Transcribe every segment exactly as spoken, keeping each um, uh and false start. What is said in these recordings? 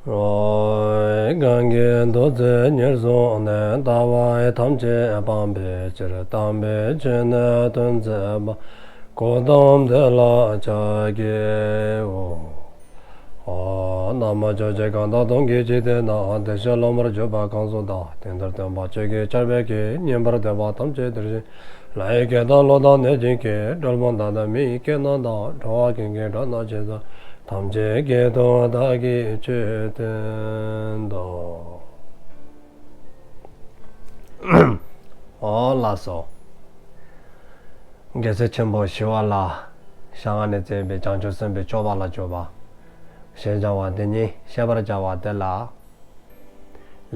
གང་གིས་ཐུགས་བརྩེ་ཉེར་བཟུང་ནས། ལྟ་བ་ཐམས་ཅད་སྤང་བའི་ཕྱིར། དམ་པའི་ཆོས་ནི་སྟོན་མཛད་པ། གཽ་ཏམ་དེ་ལ་ཕྱག་འཚལ་ལོ། ཨོ། ན་མོ། ཕྱོགས་བཅུའི་གང་དག་སྟོང་གི་འཇིག་རྟེན་ན། བདེ་གཤེགས་སློབ་མར་གྱུར་པ་གང་སུ་དག། དེང་འདིར་སྟོན་པ་ཆོས་ཀྱི་ཆར་འབེབས་ཀྱིས། ཉན་པར་འདོད་པ་ཐམས་ཅད་འདིར་གཤེགས། ལྷ་ཡི་སྐད་དང་ཀླུ་དང་གནོད་སྦྱིན་སྐད། གྲུལ་བུམ་དག་དང་མི་ཡི་སྐད་རྣམས་དང་། འགྲོ་བ་ཀུན་གྱི་སྒྲ་རྣམས་ཇི་ཙམ་པ། ཐམས་ཅད་སྐད་དུ་བདག་གིས་ཆོས་བསྟན་ཏོ། ཨོ་ལགས་སོ། རྒྱལ་སྲས་ཆེན་པོ་ཞི་བ་ལྷ་ཞལ་སྔ་ནས་མཛད་པའི་བྱང་ཆུབ་སེམས་དཔའི་སྤྱོད་པ་ལ་འཇུག་པ་ཞེས་བྱ་བ་འདི་ཉིད་བཤད་པར་བྱ་བ་དེ་ལ།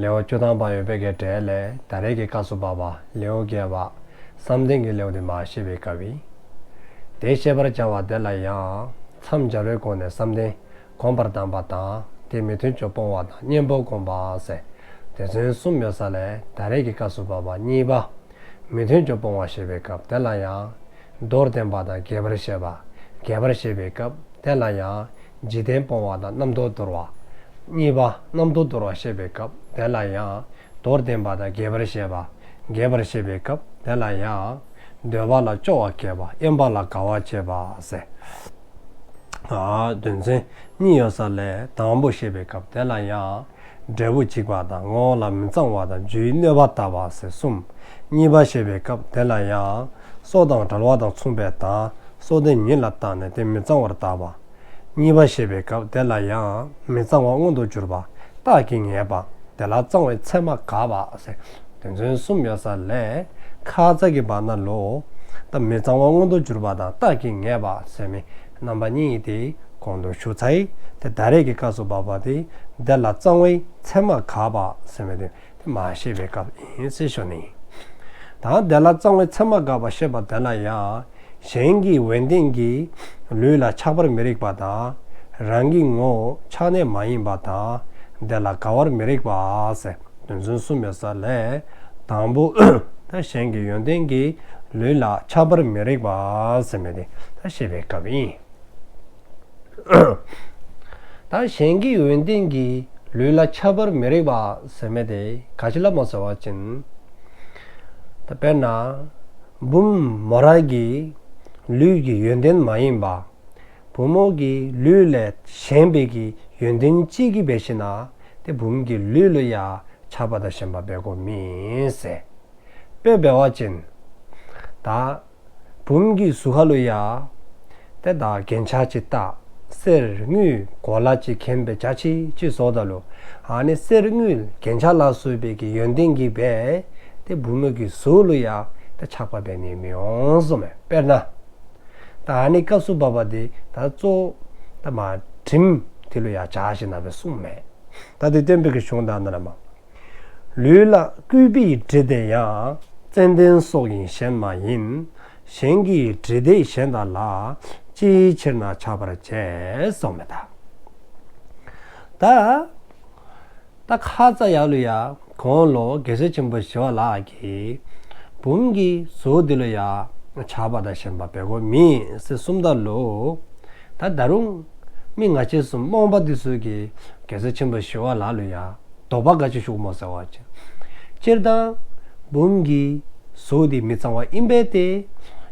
ལེའུ་བཅུ་ཐམ་པ་ཡོད་པའི་གི་གྲས་ལས་ད་རེས་ཀྱི་སྐབས་སུ་བབ་པ་ལེའུ་བརྒྱད་པ་བསམ་གཏན་གྱི་ལེའུ་དེ་མར་བཤད་པའི་སྐབས་ཡིན། དེ་བཤད་པར་བྱ་བ་དེ་ལ་ཡང་མཚམས་སྦྱར་བའི་སྒོ་ནས་བསམ་གཏན་སྒོམ་པར་གདམས་པ་དང་། དེ་མི་མཐུན་ཕྱོགས་སྤོང་བ་དང་། གཉེན་པོ་སྒོམ་པ་ཟེར་དོན་ཚན་གསུམ་ཡོད་ས་ལས་ད་རེས་ཀྱི་སྐབས་སུ་བབ་པ་གཉིས་པ་མི་མཐུན་ཕྱོགས་སྤོང་བ་བཤད་པའི་སྐབས་དེ་ལ་ཡང་མདོར་བསྟན་པ་དང་རྒྱས་པར་བཤད་པ། རྒྱས་པར་བཤད་པའི་སྐབས་དེ་ལ་ཡང་འཇིག་རྟེན་སྤོང་བ་དང་རྣམ་རྟོག་དོར་བ། གཉིས་པ་རྣམ་རྟོག་དོར་བ་བཤད་པའི་སྐབས་དེ་ལ་ཡང་མདོར་བསྟན་པ་དང་རྒྱས་པར་བཤད་པ། རྒྱས་པར་བཤད་པའི་སྐབས་དེ་ལ་ཡང་འདོད་པ་ལ་སྐྱོ་བ་བསྐྱེད་པ། དབེན་པ་ལ་དགའ་བ་བསྐྱེད་པ་ཟེར། ཨ་དོན་ཚན་གཉིས་ཡོད་ས་ལས་དང་པོ་བཤད་པའི་སྐབས་དེ་ལ་ཡང་འབྲས་བུ་འཇིགས་པ་དང་། ངོ་བོ་ལ་མི་གཙང་བ་དང་། རྒྱུའི་གནོད་པ་བཏགས་པ་ཟེར་གསུམ། གཉིས་པ་བཤད་པའི་སྐབས་དེ་ལ་ཡང་སྲོག་དང་བྲལ་བ་དང་མཚུངས་པའི་དང་། སྲོག་དེ་ཉིད་ལ་བརྟགས་ནས་དེ་མི་གཙང་བར་བརྟག་པ། གཉིས་པ་བཤད་པའི་སྐབས་དེ་ལ་ཡང་མི་གཙང་བ་མངོན་དུ་གྱུར་པ། རྟགས་ཀྱིས་ངེས་པ། དེ་ལ་གཙང་བའི་མཚན་མ་དགག་པ་ཟེར་དོན་ཚན་གསུམ་ཡོད་ས་ལས་ཁ་ཙ་གི་བར་ན་ལུ་ད་མི་གཙང་བ་མངོན་དུ་གྱུར་པ་དང་རྟགས་ཀྱིས་ངེས་པ་ཟེར་མི་རྣམ་པ་གཉིས་དེ་གོང་དུ་ཞུ་ཚར་ཡི། དེ་ད་རེས་ཀྱི་སྐབས་སུ་བབ་པ་དེ་དེ་ལ་གཙང་བའི་མཚན་མ་དགག་པ་ཟེར་མི་དེ་དེ་མར་བཤད་པའི་སྐབས་ཡིན་ཟེར་ཞུ་ནི། ད་དེ་ལ་གཙང་བའི་མཚན་མ་དགག་པ་བཤད་པ་དེ་ལ་ཡང་གཞན་གྱི་ཡོན་ཏན་གྱིས་ལུས་ལ་ཆགས་པར་མི་རིགས་པ་དང་། རང་གི་ངོ་བོ་ཆགས་གནས་མ་ཡིན་པ་དང་། དེ་ལ་དགའ་བར་མི་རིགས་པ་ཟེར་དོན་ཚན་གསུམ་ཡོད་ས་ལས་དང་པོ་ད་གཞན་གྱི་ཡོན་ཏན་གྱིས་ལུས་ལ་ཆགས་པར་མི་རིགས་པ་ཟེར་མི་དེ་ད་བཤད་པའི་སྐབས་ཡིན། ད་གཞན་གྱི་ཡོན་ཏན་གྱིས་ལུས་ལ་ཆགས་པར་མི་རིགས་པ་ཟེར་མི་དེ་ག་ཅི་ལ་སྨོ་ཟེར་བ་ཅིན། ད་དཔེར་ན་བུམོ་ར་གི་ལུས་ཀྱི་ཡོན་ཏན་མ་ཡིན་པ། བུམོ་གི་ལུས་ལས་གཞན་པའི་གི་ཡོན་ཏན་ཅིག་གིས་འབད་ཞིན་ན་དེ་བུམོ་གི་ལུས་ལུ་ཡང་ཆགས་པ་དང་ཞེན་པ་འབད་དགོཔ་མེན་ཟེར། དཔེ་འབད་བ་ཅིན་ད་བུམོ་གི་གཟུགས་ཁ་ལུ་ཡང་དེ་ད་རྒྱན་ཆ་ཅིག་བཏགས། གསེར་དངུལ་གོ་ལ་ཅིག་གྱོན་སྦེ་འཇའ་ཆི་ཆི་བཟོཝ་ད་ལུ་ཨ་ནི་གསེར་དངུལ་རྒྱན་ཆ་ལ་སོགས་པའི་གི་ཡོན་ཏན་གྱིས་འབད་དེ་བུམོ་གི་གཟུགས་ལུ་ཡང་དེ་ཆགས་པ་འབད་ནི་མི་འོང་གསུངམ་མས། དཔེར་ན་ད་ཨ་ནི་སྐབས་སུ་བབ་པ་དེ་ད་གཙོ་ད་མ་དྲིམ་དེ་ལུ་ཡང་བཞག་ཞིན་ན་སྦེ་གསུངམ་མས། ད་དེ་སྟོན་པའི་གི་གཞུང་དག་ནང་ལས་མར། ལུས་ལ་བསྐུས་པའི་དྲི་དེ་ཡང་། ཙན་དན་སོགས་ཡིན་གཞན་མ་ཡིན། གཞན་གྱི་དྲི་དེས་གཞན་དག་ལ། ཅིའི་ཕྱིར་ན་ཆགས་པར་བྱེད་གསུངམ་མས་ད། ད་ད་ཁ་ཙ་ཡར་ལུ་ཡང་གོང་ལུ་རྒྱལ་སྲས་ཆེན་པོ་ཞི་བ་ལྷ་གིས་བུམོ་གི་གཟུགས་དེ་ལུ་ཡང་ཆགས་པ་དང་ཞེན་པ་འབད་དགོཔ་མེན་ཟེར་གསུངམ་ད་ལུ། ད་ད་རུང་མི་ང་བཅས་བཟུམ་རྨོངས་པ་འདི་ཚུ་གིས་རྒྱལ་སྲས་ཆེན་པོ་ཞི་བ་ལྷ་ལུ་ཡང་དོགས་པ་ག་ཅི་ཞུཝ་སྨོ་ཟེར་བ་ཅིན། སྤྱིར་བཏང་བུམོ་གི་གཟུགས་འདི་མི་གཙང་བ་ཨིན་པས་ཏེ།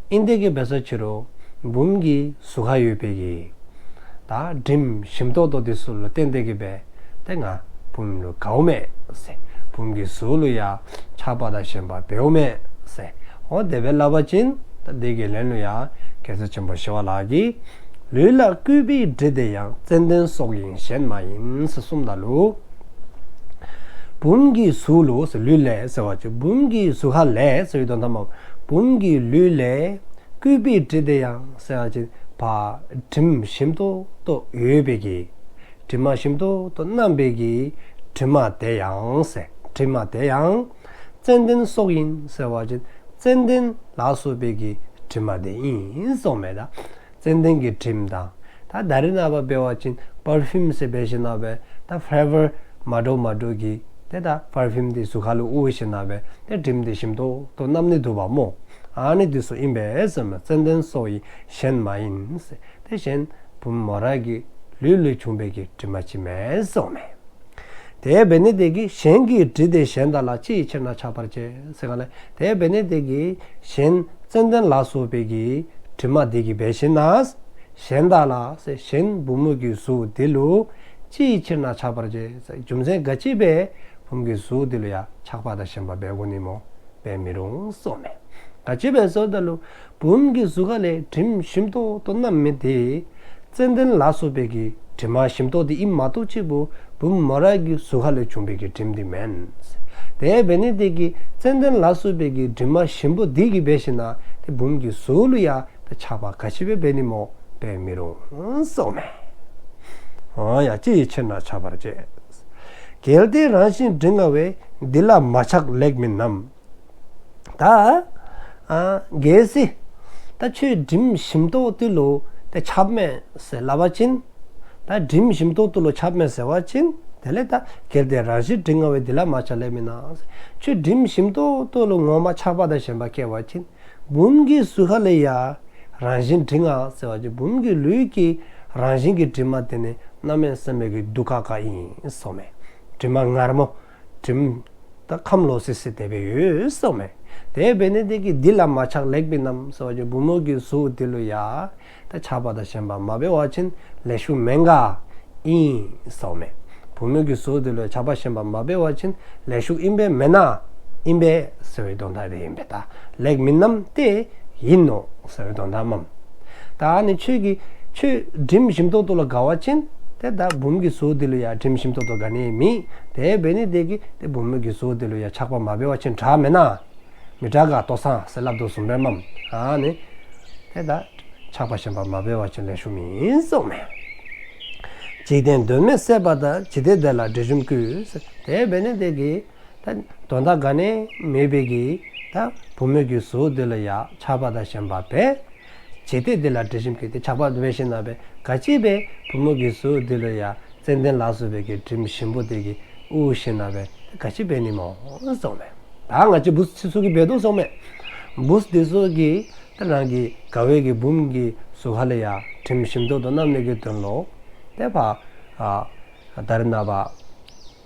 ཨིན་ཏེ་གི་འབད་ས་ཅི་རུང་བུམོ་གི་གཟུགས་ཁར་ཡོད་པའི་གི་ད་དྲིམ་ཞིམ་ཏོང་ཏོ་འདི་ཚུ་ལུ་བརྟེན་ཏེ་གི་སྦེ་ཏེ་ང་བུམོ་ལུ་དགའཝ་མས་ཟེར། བུམོ་གི་གཟུགས་ལུ་ཡང་ཆགས་པ་དང་ཞེན་པ་འབདཝ་མས་ཟེར། འོ་དེ་སྦེ་སླབ་པ་ཅིན་ད་དེ་གི་ལན་ལུ་ཡང་རྒྱལ་སྲས་ཆེན་པོ་ཞི་བ་ལྷ་གིས། ལུས་ལ་བསྐུས་པའི་དྲི་དེ་ཡང་། ཙན་དན་སོགས་ཡིན་གཞན་མ་ཡིན་ཟེར་གསུངམ་ད་ལུ། བུམོ་གི་གཟུགས་ལུ་ཟེར་ལུས་ལས་ཟེར་བ་ཅིན་བུམོ་གི་གཟུགས་ཁ་ལས་ཟེར་བའི་དོན་དག་མ་བུམོ་གི་ལུས་ལས་བསྐུས་པའི་དྲི་དེ་ཡང་ཟེར་བ་ཅིན་ཕར་དྲིམ་ཞིམ་ཏོང་ཏོ་ཡོད་པའི་གི་དྲི་མ་ཞིམ་ཏོང་ཏོ་མནམ་པའི་གི་དྲི་མ་དེ་ཡང་ཟེར་དྲི་མ་དེ་ཡང་། ཙན་དན་སོགས་ཡིན་ཟེར་བ་ཅིན་ཙན་དན་ལ་སོགས་པའི་གི་དྲི་མ་དེ་ཨིན་གསུངམ་མས་ད། ཙན་དན་གྱི་དྲིམ་དང་། ད་ད་རེས་ནངས་པ་འབད་བ་ཅིན་པར་ཕིའུམ་ཟེར་འབད་ཞིན་ན་སྦེ་ད་ཕེ་ལེ་བར་མ་འདྲཝ་མ་འདྲཝ་གི་ཏེ་ད་པར་ཕིའུམ་དེ་གཟུགས་ཁ་ལུ་དབུར་ཞིན་ན་སྦེ་ཏེ་དྲིམ་དེ་ཞིམ་ཏོང་ཏོ་མནམ་ནི་འདུག་པ་སྨོ། ཨ་ནི་དེ་ཚུ་ཨིན་པས་ཟེརཝ་མས། ཙན་དན་སོགས་ཡིན་གཞན་མ་ཡིན་ཟེར། ཏེ་གཞན་བུམོ་མོ་ར་གི་ལུས་ལས་བྱུང་བའི་གི་དྲི་མ་ཅིག་མེན་གསུངམ་མས། དེ་འབད་ནི་དེ་གིས་གཞན་གྱི་དྲི་དེ་གཞན་དག་ལ། ཅི་ཡི་ཕྱིར་ན་ཆགས་པར་བྱེད། ཟེར་ག་ལས། དེ་འབད་ནི་དེ་གིས་གཞན་ཙན་དན་ལ་སོགས་པའི་གི་དྲི་མ་དེ་གིས་འབད་ཞིནམ་ན་གཞན་དག་ལ་ཟེར། གཞན་བུམོ་གི་གཟུགས་དེ་ལུ་ཅི་ཡི་ཕྱིར་ན་ཆགས་པར་བྱེད་ཟེར། རྒྱུ་མཚན་ག་ཅི་སྦེ་བུམོ་གི་གཟུགས་དེ་ལུ་ཡང་ཆགས་པ་དང་ཞེན་པ་འབད་དགོ་ནི་སྨོ། འབད་མི་རུང་གསུངསམ་མས། ག་ཅི་སྦེ་ཟེར་བ་ཅིན་བུམོ་གི་གཟུགས་ཁ་ལས་དྲིམ་ཞིམ་ཏོག་ཏོ་མནམ་མི་དེ་ཙན་དན་ལ་སོགས་པའི་གི་དྲི་མ་ཞིམ་ཏོག་དེ་ཨིནམ་མ་གཏོགས་ཅིག་བུམོ་མོ་ར་གི་གཟུགས་ཁ་ལས་བྱུང་བའི་གི་དྲིམ་དེ་མེན། དེ་འབད་ནི་དེ་གིས་ཙན་དན་ལ་སོགས་པའི་གི་དྲི་མ་ཞིམ་པོ་དེ་གིས་འབད་ཞིནམ་ན་དེ་བུམོ་གི་གཟུགས་ལུ་ཡང་དེ་ཆགས་པ་ག་ཅི་སྦེ་འབད་ནི་སྨོ། འབད་མི་རུང་གསུངསམ་མས། འོ་ཡ། ཅི་ཡི་ཕྱིར་ན་ཆགས་པར་བྱེད། གལ་ཏེ་རང་བཞིན་དྲི་ང་བས། འདི་ལ་མ་ཆགས་ལེགས་མིན་ནམ། ད་ཨ་གལ་སྲིད་ད་ཁྱོད་དྲིམ་ཞིམ་ཏོག་ཏོ་ལུ་ཏེ་ཆགསཔ་མས་ཟེར་སླབ་པ་ཅིན། ད་དྲིམ་ཞིམ་ཏོག་ཏོ་ལུ་ཆགསཔ་མས་ཟེར་བ་ཅིན། དེ་ལས་ད་གལ་ཏེ་རང་བཞིན་དྲི་ང་བས། འདི་ལ་མ་ཆགས་ལེགས་མིན་ན། ཁྱོད་དྲིམ་ཞིམ་ཏོག་ཏོ་ལུ་ངོ་མ་ཆགས་པ་དང་ཞེན་པ་སྐྱེ་བ་ཅིན། བུམོ་གི་གཟུགས་ཁ་ལས་ཡང་རང་བཞིན་དྲི་ང་ཟེར་བ་ཅིན་བུམོ་གི་ལུས་ཀྱི་རང་བཞིན་གྱི་དྲི་མ་དེ་ནི་གནམ་མེད་ས་མེད་ཀྱི་དུག་ཁ་ཁ་ཨིན་གསུངསམ་མས། དྲི་མ་མངར་མོ། དྲིམ་ད་ཁམས་ལོག་སི་སི་དེ་སྦེ་ཡོད་གསུངསམ་མས། དེ་འབད་ནི་དེ་གིས་འདི་ལ་མ་ཆགས་ལེགས་མིན་ནམ་ཟེར་བ་ཅིན་བུམོ་གི་གཟུགས་དེ་ལུ་ཡང་ད་ཆགས་པ་དང་ཞེན་པ་མ་འབད་བ་ཅིན་ལེགས་ཤོམ་མེན་ག། ཨིན་གསུངསམ་མས། བུམོ་གི་གཟུགས་དེ་ལུ་ཆགས་པ་ཞེན་པ་མ་འབད་བ་ཅིན་ལེགས་ཤོམ་ཨིན་པས་མེན་ན། ཨིན་པས་ཟེར་བའི་དོན་དག་དེ་ཨིན་པས། ད་ལེགས་མིན་ནམ་སྟེ་ཨིན་ནོ་ཟེར་བའི་དོན་དག་མས། ད་ཨ་ནི་ཁྱོད་ཀྱིས་ཁྱོད་དྲིམ་ཞིམ་ཏོག་ཏོ་ལུ་དགའ་བ་ཅིན་ཏེ་ད་བུམོ་གི་གཟུགས་དེ་ལུ་ཡང་དྲིམ་ཞིམ་ཏོག་ཏོ་དགའ་ནི་མེད། དེ་འབད་ནི་དེ་གིས་ཏེ་བུམོ་གི་གཟུགས་དེ་ལུ་ཡང་ཆགས་པ་མ་འབད་བ་ཅིན་དྲག་མེན་ན། མི་དྲག་ག་ལྟོ་སང་ཟེར་སླབ་དོ་བཟུམ་སྦེ་མས། ཨ་ནི་ཏེ་ད་ཆགས་པ་ཞེན་པ་མ་འབད་བ་ཅིན་ལེགས་ཤོམ་ཨིན་གསུངསམ་མས། འཇིག་རྟེན་དོན་མེད་སྲེད་པ་དག། ཇི་སྟེ་དེ་ལ་དྲི་ཞིམ་བསྐུལ། དེ་འབད་ནི་དེ་གིས་ད་དོན་དག་ག་ནི་མེད་པའི་གི་ད་བུམོ་གི་གཟུགས་དེ་ལུ་ཡང་ཆགས་པ་དང་ཞེན་པ་འབད། ཇི་སྟེ་དེ་ལ་དྲི་ཞིམ་བསྐུལ། ཏེ་ཆགས་པ་འབད་ཞིནམ་ན་འབད་ག་ཅི་འབད་བུམོ་གི་གཟུགས་དེ་ལུ་ཡང་ཙན་དན་ལ་སོགས་པའི་གི་དྲིམ་ཞིམ་པོ་དེ་གིས་དབུར་ཞིནམ་ན་འབད་ག་ཅི་འབད་ནི་སྨོ་གསུངསམ་མས། ད་ང་བཅས་བུཚ་ཚུ་གིས་འབད་དོ་གསུངསམ་མས། བུཚ་དེ་ཚུ་གིས་ད་རང་གི་དགའ་བའི་གི་བུམོ་གི་གཟུགས་ཁ་ལས་ཡང་དྲིམ་ཞིམ་ཏོག་ཏོ་མནམ་ནི་གི་དོན་ལུ་ཏེ་ཕར་ཨ་ད་རེས་ནངས་པ་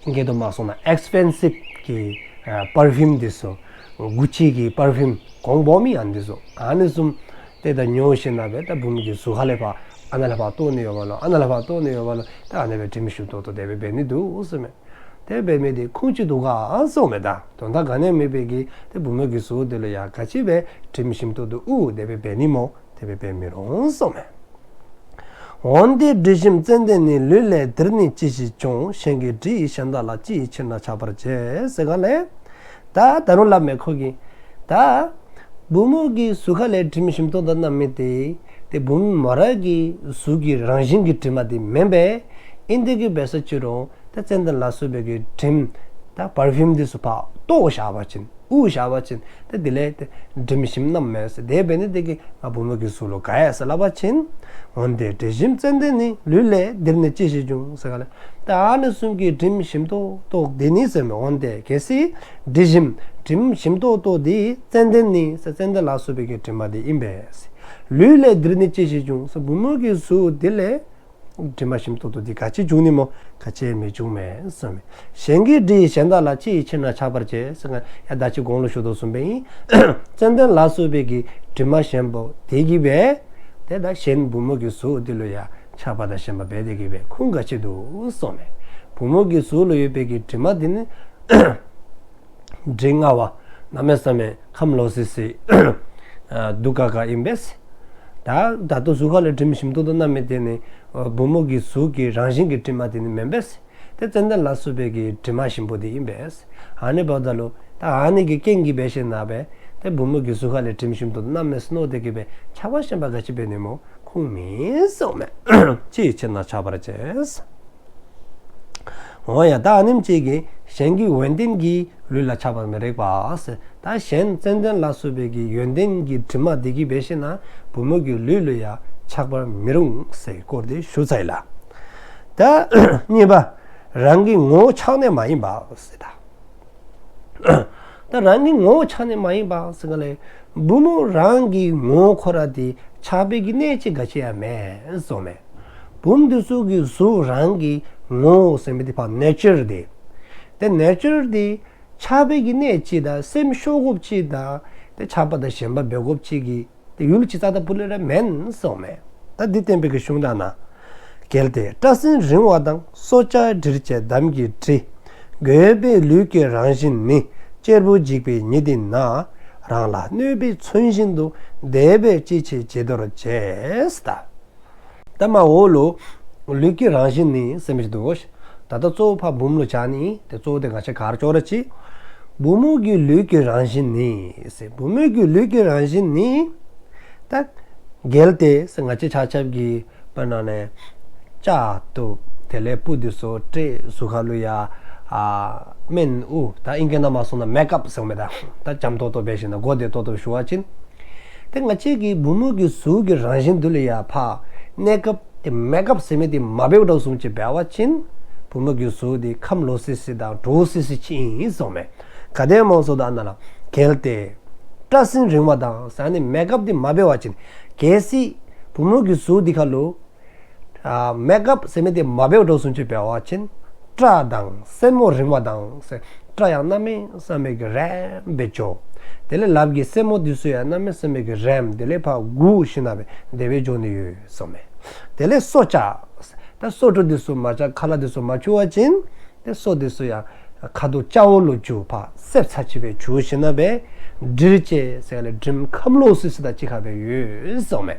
ཨིང་སྐད་དུ་མ་སོང་ན་ཨེགསི་པེན་སིབ་གི་ཨ་པར་ཕིའུམ་དེ་ཚུ། གུ་ཅི་གི་པར་ཕིའུམ་གོང་སྦོམ་ཨིན་ཨ་ནི་དེ་ཚུ། ཨ་ནི་བཟུམ་ཏེ་ད་ཉོ་ཞིནམ་ན་འབད་ད་བུམོ་གི་གཟུགས་ཁ་ལས་ཕར་ཨ་ནཱ་ལས་ཕར་གཏོར་ནི་ཡོདཔ་ལོ། ཨ་ནཱ་ལས་ཕར་གཏོར་ནི་ཡོདཔ་ལོ། ད་ཨ་ནི་སྦེ་དྲིམ་ཞིམ་ཏོག་ཏོ་དེ་སྦེ་འབད་ནི་འདུག་གསུངསམ་མས། དེ་འབད་མི་དེ་ཁུངས་ཅིག་འདུག་ག་གསུངསམ་མས། ད་དོན་དག་ག་ནི་མེད་པའི་གི་ཏེ་བུམོ་གི་གཟུགས་དེ་ལུ་ཡང་ག་ཅི་འབད་དྲིམ་ཞིམ་ཏོག་ཏོ་དབུར་དེ་སྦེ་འབད་ནི་སྨོ། དེ་སྦེ་འབད་མི་རུང་གསུངསམ་མས། འོན་ཏེ་དྲི་ཞིམ་ཙན་དན་ནི། ལུས་ལས་དྲི་ནི་ཅི་ཞིག་འབྱུང་། གཞན་གྱི་དྲི་ཡིས་གཞན་དག་ལ། ཅི་ཡི་ཕྱིར་ན་ཆགས་པར་བྱེད། ཟེར་ག་ལས། ད་ད་རུང་སླབ་མས་ཁོ་གིས། ད་བུམོ་གི་གཟུགས་ཁ་ལས་དྲིམ་ཞིམ་ཏོག་ཏོ་མནམ་མི་དེ་ཏེ་བུམོ་མོ་ར་གི་གཟུགས་ཀྱི་རང་བཞིན་གྱི་དྲི་མ་དེ་མེན་པས། ཨིན་དེ་གིས་འབད་ས་ཅི་རུང་ད་ཙན་དན་ལ་སོགས་པའི་གི་དྲིམ་ད་པར་ཕིའུམ་དེ་ཚུ་ཕར་གཏོར་བཞག་པ་ཅིན། དབུར་བཞག་པ་ཅིན་ཏེ་དེ་ལས་ཏེ་དྲིམ་ཞིམ་མནམ་མས་ཟེར། དེ་འབད་ནི་དེ་གིས་ང་བུམོ་གི་གཟུགས་ལུ་དགའ་ཡི་ཟེར་སླབ་པ་ཅིན། འོན་ཏེ་དྲི་ཞིམ་ཙན་དན་ནི། ལུས་ལས་དྲི་ནི་ཅི་ཞིག་འབྱུང་། ཟེར་ག་ལས། ད་ཨ་ནི་བཟུམ་གྱི་དྲིམ་ཞིམ་ཏོག་ཏོ་དེ་ནི་ཟེར་མས། འོན་ཏེ་གལ་སྲིད་དྲི་ཞིམ་དྲིམ་ཞིམ་ཏོག་ཏོ་དེ་ཙན་དན་ནི་ཟེར་ཙན་དན་ལ་སོགས་པའི་གི་དྲི་མ་དེ་ཨིན་པས། ལུས་ལས་དྲི་ནི་ཅི་ཞིག་འབྱུང་ཟེར། བུམོ་གི་གཟུགས་དེ་ལས་དྲི་མ་ཞིམ་ཏོག་ཏོ་དེ་ག་ཅི་འབྱུང་ནི་སྨོ། ག་ཅི་མི་འབྱུང་མས་གསུངསམ་མས། གཞན་གྱི་དྲི་ཡིས་གཞན་དག་ལ། ཅི་ཡི་ཕྱིར་ན་ཆགས་པར་བྱེད། ཟེར་ག་ཡང་ད་ཅི་གོང་ལུ་ཞུ་དོ་བཟུམ་སྦེ་ཨིན། ཙན་དན་ལ་སོགས་པའི་གི་དྲི་མ་ཞིམ་པོ་དེ་གིས་འབད་ཏེ་ད་གཞན་བུམོ་གི་གཟུགས་དེ་ལུ་ཡང་ཆགས་པ་དང་ཞེན་པ་འབད་དེ་གིས་འབད་ཁུངས་ག་ཅི་འདུག་གསུངསམ་མས། བུམོ་གི་གཟུགས་ལུ་ཡོད་པའི་གི་དྲི་མ་དེ་ནི་དྲི་ང་བ་གནམ་མེད་ས་མེད་ཁམས་ལོག་སི་སི་ཨ་དུག་ཁ་ཁ་ཨིན་པས། ད་ད་ལྟོ་གཟུགས་ཁ་ལས་དྲིམ་ཞིམ་ཏོག་ཏོ་མནམ་མི་དེ་ནི་ཨ་བུམོ་གི་གཟུགས་ཀྱི་རང་བཞིན་གྱི་དྲི་མ་དེ་ནི་མེན་པས། ཏེ་ཙན་དན་ལ་སོགས་པའི་གི་དྲི་མ་ཞིམ་པོ་དེ་ཨིན་པས། ཨ་ནི་འབདཝ་ད་ལུ་ད་ཨ་ནི་གི་རྐྱེན་གྱིས་འབད་ཞིནམ་ན་འབད་ཏེ་བུམོ་གི་གཟུགས་ཁ་ལས་དྲིམ་ཞིམ་ཏོག་ཏོ་མནམ་མས་ཟེར་མནོ་དེ་གིས་འབད་ཆགས་པ་ཞེན་པ་ག་ཅི་འབད་ནི་སྨོ། ཁུངས་མེད་གསུངསམ་མས། ཅི་ཡི་ཕྱིར་ན་ཆགས་པར་བྱེད། འོ་ཡ། ད་ཨ་ནེམ་ཅིག་གིས་གཞན་གྱི་ཡོན་ཏན་གྱིས་ལུས་ལ་ཆགས་པར་མི་རིགས་པ་ཟེར། ད་གཞན་ཙན་དན་ལ་སོགས་པའི་གི་ཡོན་ཏན་གྱི་དྲི་མ་དེ་གིས་འབད་ཞིནམ་ན་བུམོ་གི་ལུས་ལུ་ཡང་ཆགས་པར་མི་རུང་ཟེར་སྐོར་དེ་ཞུ་ཚར་ཡི་ལགས། ད་གཉིས་པ། རང་གི་ངོ་བོ་ཆགས་ནས་མ་ཡིན་པ་ཟེར། ད་ད་རང་གི་ངོ་བོ་ཆགས་ནས་མ་ཡིན་པ་ཟེར་ག་ལས། བུམོ་རང་གི་ངོ་བོ་ཁོ་ར་དེ་ཆགས་པའི་གི་གནས་ཅིག་ག་ཅི་ཡང་མེད་གསུངསམ་མས། བུམོ་དེ་ཚུ་གི་གཟུགས་རང་གི་ངོ་བོ་ཟེར་མི་དེ་ཕར་ནེ་ཅར་དེ། ཏེ་ནེ་ཅར་འདི་ཆགས་པའི་གི་གནས་ཅིག་དང་སེམས་ཤོར་དགོཔ་ཅིག་དང་ཏེ་ཆགས་པ་དང་ཞེན་པ་འབད་དགོཔ་ཅིག་གི་ཏེ་ཡུལ་ཅིག་རྩ་དང་ཕུ་ལས་ར་མེན་གསུངསམ་མས། ད་འདི་བསྟན་པའི་གི་གཞུང་དག་ན། གལ་ཏེ་སྐྲ་སེན་རིང་བ་དང་། སོ་སྐྱ་འབྲིར་བཅས་འདམ་གྱི་གྲི། རྒོད་པའི་ལུས་ཀྱི་རང་བཞིན་ནི། གཅེར་བུ་འཇིགས་པའི་ཉིད་ཡིན་ན། རང་ལ་གནོད་པས་མཚོན་བཞིན་དུ། དེ་བས་ཅི་ཕྱིར་བྱི་དོར་བྱེད། ད་མ་འོག་ལུ་ལུས་ཀྱི་རང་བཞིན་ནི་ཟེར་མི་ཅིག་འདུག། ད་ལྟོ་གཙོ་བོ་ཕར་བུམོ་ལུ་བཞག་ནི། ཏེ་གཙོ་བོ་དེ་ང་བཅས་ག་ར་ཅོག་ར་གཅིག། བུམོ་གི་ལུས་ཀྱི་རང་བཞིན་ནི་ཟེར། བུམོ་གི་ལུས་ཀྱི་རང་བཞིན་ནི། ད་གལ་ཏེ་ཟེར་ང་བཅས་ཆ་ཁྱབ་ཀྱིས་དཔེར་ན་ནི་སྐྱ་བཏོག། དེ་ལས་སྤུ་འདི་ཚུ་བཀྲེས། གཟུགས་ཁ་ལུ་ཡང་ཨ་སྨན་དབུ། ད་ཨིང་སྐད་ནང་མ་སོང་ན་མེཀ་ཨཔ་ཟེརཝ་མས། ད་ད་འཇམ་ཏོག་ཏོ་འབད་ཞིནམ་ན་གོ་བདེ་ཏོག་ཏོ་ཞུ་བ་ཅིན། ཏེ་ང་བཅས་ཀྱི་བུམོ་གི་གཟུགས་ཀྱི་རང་བཞིན་འདི་ལུ་ཡང་ཕར་གནས་སྐབས་ཏེ་མེཀ་ཨཔ་ཟེར་མི་འདི་མ་འབདཝ་འདྲཝ་བཟུམ་ཅིག་འབད་བ་ཅིན་བུམོ་གི་གཟུགས་འདི་ཁམས་ལོག་སི་སི་དང་འདྲོག་སི་སི་ཅིག་ཨིན་གསུངསམ་མས། ག་དེ་སྨོ་ཟེརཝ་ད་ཨ་ན་ལུ་གལ་ཏེ་སྐྲ་སེན་རིང་བ་དང་ཟེར་ཨ་ནི་མེཀ་ཨཔ་འདི་མ་འབད་བ་ཅིན། གལ་སྲིད་བུམོ་གི་གཟུགས་འདི་ཁ་ལུ་ཨ་མེཀ་ཨཔ་ཟེར་མི་འདི་མ་འབདཝ་འདྲཝ་བཟུམ་ཅིག་འབད་བ་ཅིན། སྐྲ་དང་སེན་མོ་རིང་བ་དང་ཟེར། སྐྲ་ཡང་གནམ་མེད་ས་མེད་ཀྱི་རིངམོ་སྦེ་འགྱོ། དེ་ལས་ལགཔ་གི་སེན་མོ་འདི་ཚུ་ཡང་གནམ་མེད་ས་མེད་ཀྱི་རིངམོ། དེ་ལས་ཕར་འགུག་ཞིནམ་ན་སྦེ་དེ་སྦེ་འགྱོ་ནི་ཡོད་གསུངསམ་མས། དེ་ལས་སོ་སྐྱ། ད་སོ་འདི་ཚུ་མ་སྐྱ་ཁ་ལག་འདི་ཚུ་མ་འཁྱུ་བ་ཅིན། ཏེ་སོ་འདི་ཚུ་ཡང་ཁ་དོག་སྐྱ་བོ་ལུ་འགྱུར། ཕར་སེརཔོ་ཚ་ཅིག་སྦེ་འགྱུར་ཞིནམ་ན་སྦེ། འབྲིར་བཅས་ཟེར་ག་ལས་དྲིམ་ཁམས་ལོག་སི་སི་དང་གཅིག་ཁར་སྦེ་ཡོད་གསུངསམ་མས།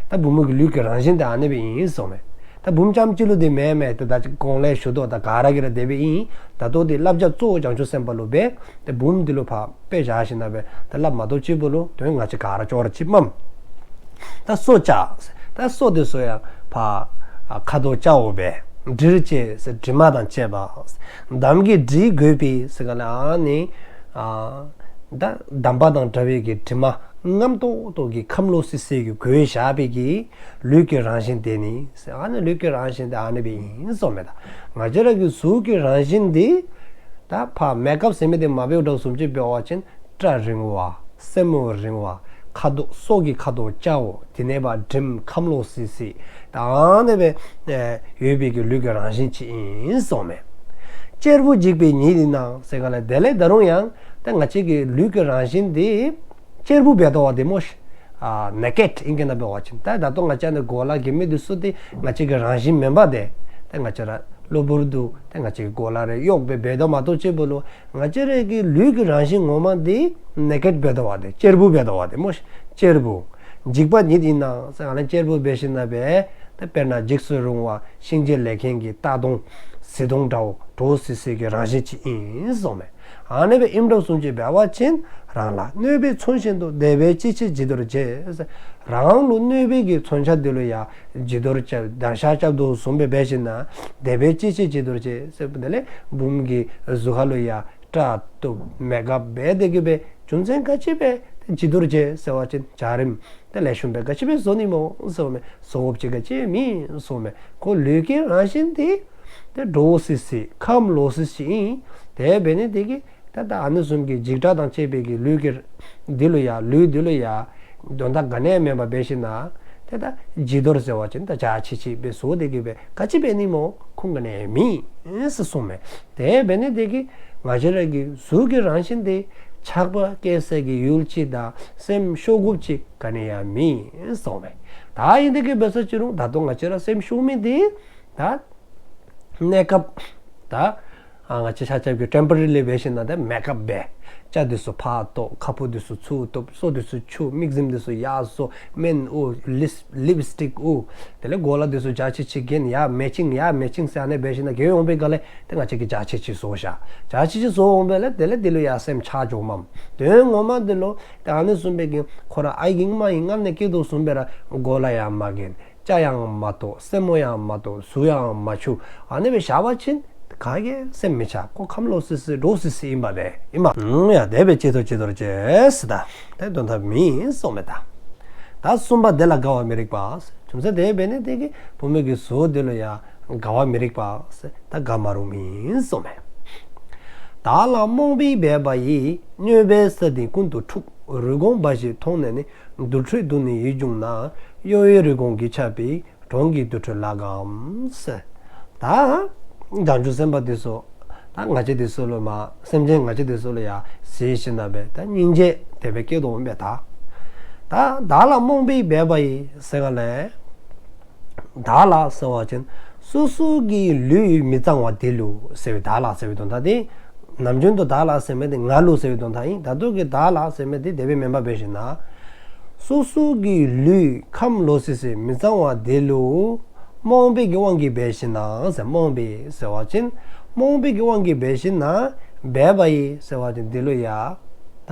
ད་བུམོ་གི་ལུས་ཀྱི་རང་བཞིན་འདི་ཨ་ནི་སྦེ་ཨིན་གསུངསམ་མས། ད་བུམོ་རྐྱངམ་གཅིག་ལུ་འདི་མེན་མས། ཏེ་ད་གོང་ལས་ཞུ་དོ། ད་ག་ར་གིས་ར་དེ་སྦེ་ཨིན། ད་ལྟོ་འདི་བསླབ་བྱ་གཙོ་བོ་བྱང་ཆུབ་སེམས་དཔའ་ལུ་འབད། ཏེ་བུམོ་འདི་ལུ་ཕར་དཔེ་བཞག་ཞིནམ་ན་སྦེ་ཏེ་སླབ་མ་གཏོགས་ཅིག་པོ་ལུ་དོན་ང་བཅས་ག་ར་ཅོག་ར་གཅིགཔ་མས། ད་སོ་སྐྱ། ད་སོ་འདི་ཚུ་ཡང་ཕར་ཨ་ཁ་དོག་སྐྱ་བོ་སྦེ། འབྲིར་བཅས་ཟེར་དྲི་མ་དང་བཅས་པ། འདམ་གྱི་གྲི་རྒོད་པའི་ཟེར་ག་ལས་ཨ་ནི་ཨ་ད་འདམ་པ་དང་འདྲ་བའི་གི་དྲི་མ་རྔམ་ཏོག་ཏོ་གི་ཁམས་ལོག་སི་སི་གིས་གོས་བཞག་པའི་གི་ལུས་ཀྱི་རང་བཞིན་དེ་ནི་ཟེར། ཨ་ནི་ལུས་ཀྱི་རང་བཞིན་དེ་ཨ་ནི་སྦེ་ཨིན་གསུངསམ་མས། ད་ང་བཅས་ར་གི་གཟུགས་ཀྱི་རང་བཞིན་འདི་ད་ཕར་མེཀ་ཨཔ་ཟེར་མི་འདི་མ་འབདཝ་འདྲཝ་བཟུམ་ཅིག་འབད་བ་ཅིན། སྐྲ་རིང་བ། སེན་མོ་རིང་བ། ཁ་དོག་སོ་གི་ཁ་དོག་སྐྱ་བོ། དེ་ལས་ཕར་དྲིམ་ཁམས་ལོག་སི་སི། ད་ཨ་ནི་སྦེ་ཨེ་ཡོད་པའི་གི་ལུས་ཀྱི་རང་བཞིན་ཅིག་ཨིན་གསུངསམ་མས། གཅེར་བུ་འཇིགས་པའི་ཉིད་ཡིན་ན་ཟེར་ག་ལས་དེ་ལས་ད་རུང་ཡང་ད་ང་བཅས་ཀྱི་ལུས་ཀྱི་རང་བཞིན་འདི་གཅེར་བུ་འབད་དོ་བ་འདི་སྨོ་ཤིག། ཨ་ནེ་ཀེཌ་ཨིང་སྐད་ནང་འབད་བ་ཅིན། ད་ད་ལྟོ་ང་བཅས་ནི་གོ་ལ་གྱོན་མི་འདི་ཚུ་འདི་ང་བཅས་ཀྱི་རང་བཞིན་མེན་པ་འདི། ད་ང་བཅས་ར་གློ་བུར་དུ་ད་ང་བཅས་ཀྱི་གོ་ལ་རེ་གཡོགས་སྦེ་འབད་དོ་མ་གཏོགས་ཅིག་པོ་ལུ། ང་བཅས་རའི་གི་ལུས་ཀྱི་རང་བཞིན་ངོ་མ་འདི་ནེ་ཀེཌ་འབད་དོ་བ་འདི། གཅེར་བུ་འབད་དོ་བ་འདི་སྨོ་ཤིག། གཅེར་བུ། འཇིགས་པ་ཉིད་ཡིན་ན་ཟེར་ག་ལས་གཅེར་བུ་འབད་ཞིནམ་ན་སྦེ། ད་དཔེར་ན་འཇིགས་སུ་རུང་བ་གཤིན་རྗེ་ལས་མཁན་གྱི་རྟ་གདོང་གཟི་མདོང་འདྲཝ་འདྲོག་སི་སི་གི་རང་བཞིན་ཅིག་ཨིན་གསུངསམ་མས། ཨ་ནི་སྦེ་ཨིནམ་འདྲཝ་བཟུམ་ཅིག་འབད་བ་ཅིན། རང་ལ་གནོད་པས་མཚོན་བཞིན་དུ། དེ་བས་ཅི་ཕྱིར་བྱི་དོར་བྱེད། རང་ལུ་གནོད་པའི་གི་མཚོན་ཆ་འདི་ལུ་ཡང་བྱི་དོར་རྐྱབ། སྡང་ཤ་རྐྱབ་དོ་བཟུམ་སྦེ་འབད་ཞིནམ་ན། དེ་བས་ཅི་ཕྱིར་བྱི་དོར་བྱེད་ཟེར། དེ་ལས་བུམོ་གི་གཟུགས་ཁ་ལུ་ཡང་སྐྲ་བཏོག་མེཀ་ཨཔ་འབད་དེ་གི་སྦེ་རྒྱུ་མཚན་ག་ཅི་སྦེ་བྱི་དོར་བྱེད་ཟེར་བ་ཅིན་འཇའ་རིསམོ་དེ་ལེགས་ཤོམ་སྦེ་ག་ཅི་སྦེ་བཟོ་ནི་སྨོ་ཟེརཝ་མས། བཟོ་དགོཔ་ཅིག་ག་ཅི་མེད་གསུངསམ་མས། ཁོ་ལུས་ཀྱི་རང་བཞིན་འདི་ཏེ་འདྲོག་སི་སི་ཁམས་ལོག་སི་སི་ཨིན། དེ་འབད་ནི་དེ་གིས་ད་ད་ཨ་ནི་བཟུམ་གྱི་འཇིགས་སྐྲག་དང་བཅས་པའི་གི་ལུས་ཀྱི་འདི་ལུ་ཡང་ལུས་འདི་ལུ་ཡང་དོན་དག་ག་ནི་ཡང་མེདཔ་འབད་ཞིནམ་ན། ཏེ་ད་བྱི་དོར་ཟེར་བ་ཅིན་ད་འཇའ་ཆི་ཆི་སྦེ་བཟོ་དེ་གི་སྦེ་ག་ཅི་འབད་ནི་སྨོ། ཁུངས་ག་ནི་ཡང་མེད་ཟེར་གསུངསམ་མས། དེ་འབད་ནི་དེ་གིས་ང་བཅས་ར་གི་གཟུགས་ཀྱི་རང་བཞིན་འདི་ཆགས་པ་སྐྱེ་སའི་གི་ཡུལ་ཅིག་དང་སེམས་ཤོར་དགོཔ་ཅིག་ག་ནི་ཡང་མེད་གསུངསམ་མས། ད་ཨིན་དེ་གི་འབད་ས་ཅི་རུང་ད་ལྟོ་ང་བཅས་ར་སེམས་ཤོར་མི་འདི་ད་གནས་སྐབས་ད་ཨ་ང་བཅས་ཆ་ཁྱབ་ཀྱིས་ཊེམ་པོ་རི་ལི་འབད་ཞིནམ་ན་ད་མེཀ་ཨཔ་འབད། སྐྱ་འདི་ཚུ་ཕར་བཏོག། ཁ་སྤུ་འདི་ཚུ་ཚུར་བཏོག། སོ་འདི་ཚུ་འཁྱུ། མིག་རྫིམ་འདི་ཚུ་ཡར་བཟོ། སྨན་དབུ། ལིབ་ལིབ་སི་ཊིག་དབུ། དེ་ལས་གོ་ལ་འདི་ཚུ་འཇའ་ཆི་ཆི་གྱོན། ཡར་མེ་ཆིང་ཡར་མེ་ཆིང་ཟེར་ཨ་ནི་འབད་ཞིནམ་ན་གྱོན་འོང་པའི་སྒང་ལས་ཏེ་ང་བཅས་ཀྱིས་འཇའ་ཆི་ཆི་བཟོ་བཞག། འཇའ་ཆི་ཆི་བཟོ་འོང་པས་ལགས། དེ་ལས་འདི་ལུ་ཡང་སེམས་ཆགས་འགྱོཝ་མས། དོན་ངོ་མ་འདི་ལུ་ཏེ་ཨ་ནི་བཟུམ་སྦེ་གི་ཁོ་ར་ཨའི་གིས་མ་ཡིག་ངམ་ནི་སྐྱེ་དོ་བཟུམ་སྦེ་ར་གོ་ལ་ཡང་མ་གྱོན། སྐྱ་ཡང་མ་བཏོག། སེན་མོ་ཡང་མ་བཏོག། གཟུགས་ཡང་མ་འཁྱུ། ཨ་ནི་སྦེ་བཞག་པ་ཅིན་ག་གིས་སེམས་མི་ཆགས། ཁོ་ཁམས་ལོག་སི་སི་འདྲོག་སི་སི་ཨིན་པས་ཏེ་ཨིན་མས། ཡ་དེ་བས་ཅི་ཐུབ་ཅི་ཐུབ་ཅེས་ཟེར་ད་ཏེ་དོན་དག་མེད་གསུངསམ་མས་ད། ད་གསུམ་པ་དེ་ལ་དགའ་བ་མི་རིགས་པ། རྒྱུ་མཚན་དེ་འབད་ནི་དེ་གིས་བུམོ་གི་གཟུགས་དེ་ལུ་ཡང་དགའ་བ་མི་རིགས་པ། ད་དགའ་མ་རུངམ་ཨིན་གསུངསམ་མས། བདག་ལ་རྨོངས་པས་འབད་པ་ཡིས། གནོད་པའི་ས་སྟེང་ཀུན་ཏུ་འཁྲུག། རུས་གོང་འབའ་ཞིག་མཐོང་ནས་ནི། དུར་ཁྲོད་དུ་ནི་ཡིད་འབྱུང་ན། གཡོ་བའི་རུས་གོང་གིས་ཁྱབ་པའི། གྲོང་གི་དུར་ཁྲོད་ལ་དགའམ་ཟེར། ད་བྱང་ཆུབ་སེམས་དཔའ་འདི་ཚུ་ ད་ང་བཅས་འདི་ཚུ་ལུ་མ་སེམས་ཅན་ང་བཅས་འདི་ཚུ་ལུ་ཡང་གཟིགས་ཞིནམ་ལས་ད་སྙིང་རྗེ་དེ་སྦེ་སྐྱེ་དོ་མས་ད། ད་བདག་ལ་རྨོངས་པས་འབད་པ་ཡིས་ཟེར་ག་ལས། བདག་ལ་ཟེར་བ་ཅིན་སོ་སོ་གི་ལུས་མི་གཙང་བ་དེ་ལུ་ཟེར་བའི་བདག་ལ་ཟེར་བའི་དོན་དག་དེ། ནམ་རྒྱུན་དུ་བདག་ལ་ཟེར་མི་དེ་ང་ལུ་ཟེར་བའི་དོན་དག་ཨིན། ད་ལྟོ་གི་བདག་ལ་ཟེར་མི་དེ་དེ་སྦེ་མེན་པར་འབད་ཞིནམ་ལས། སོ་སོ་གི་ལུས་ཁམས་ལོག་སི་སི་མི་གཙང་བ་དེ་ལུ་རྨོངས་པའི་གི་དབང་གིས་འབད་ཞིནམ་ལས་ཟེར། རྨོངས་པའི་ཟེར་བ་ཅིན་རྨོངས་པའི་གི་དབང་གིས་འབད་ཞིནམ་ལས་འབད་པ་ཡིས་ཟེར་བ་ཅིན་དེ་ལུ་ཡང་ད་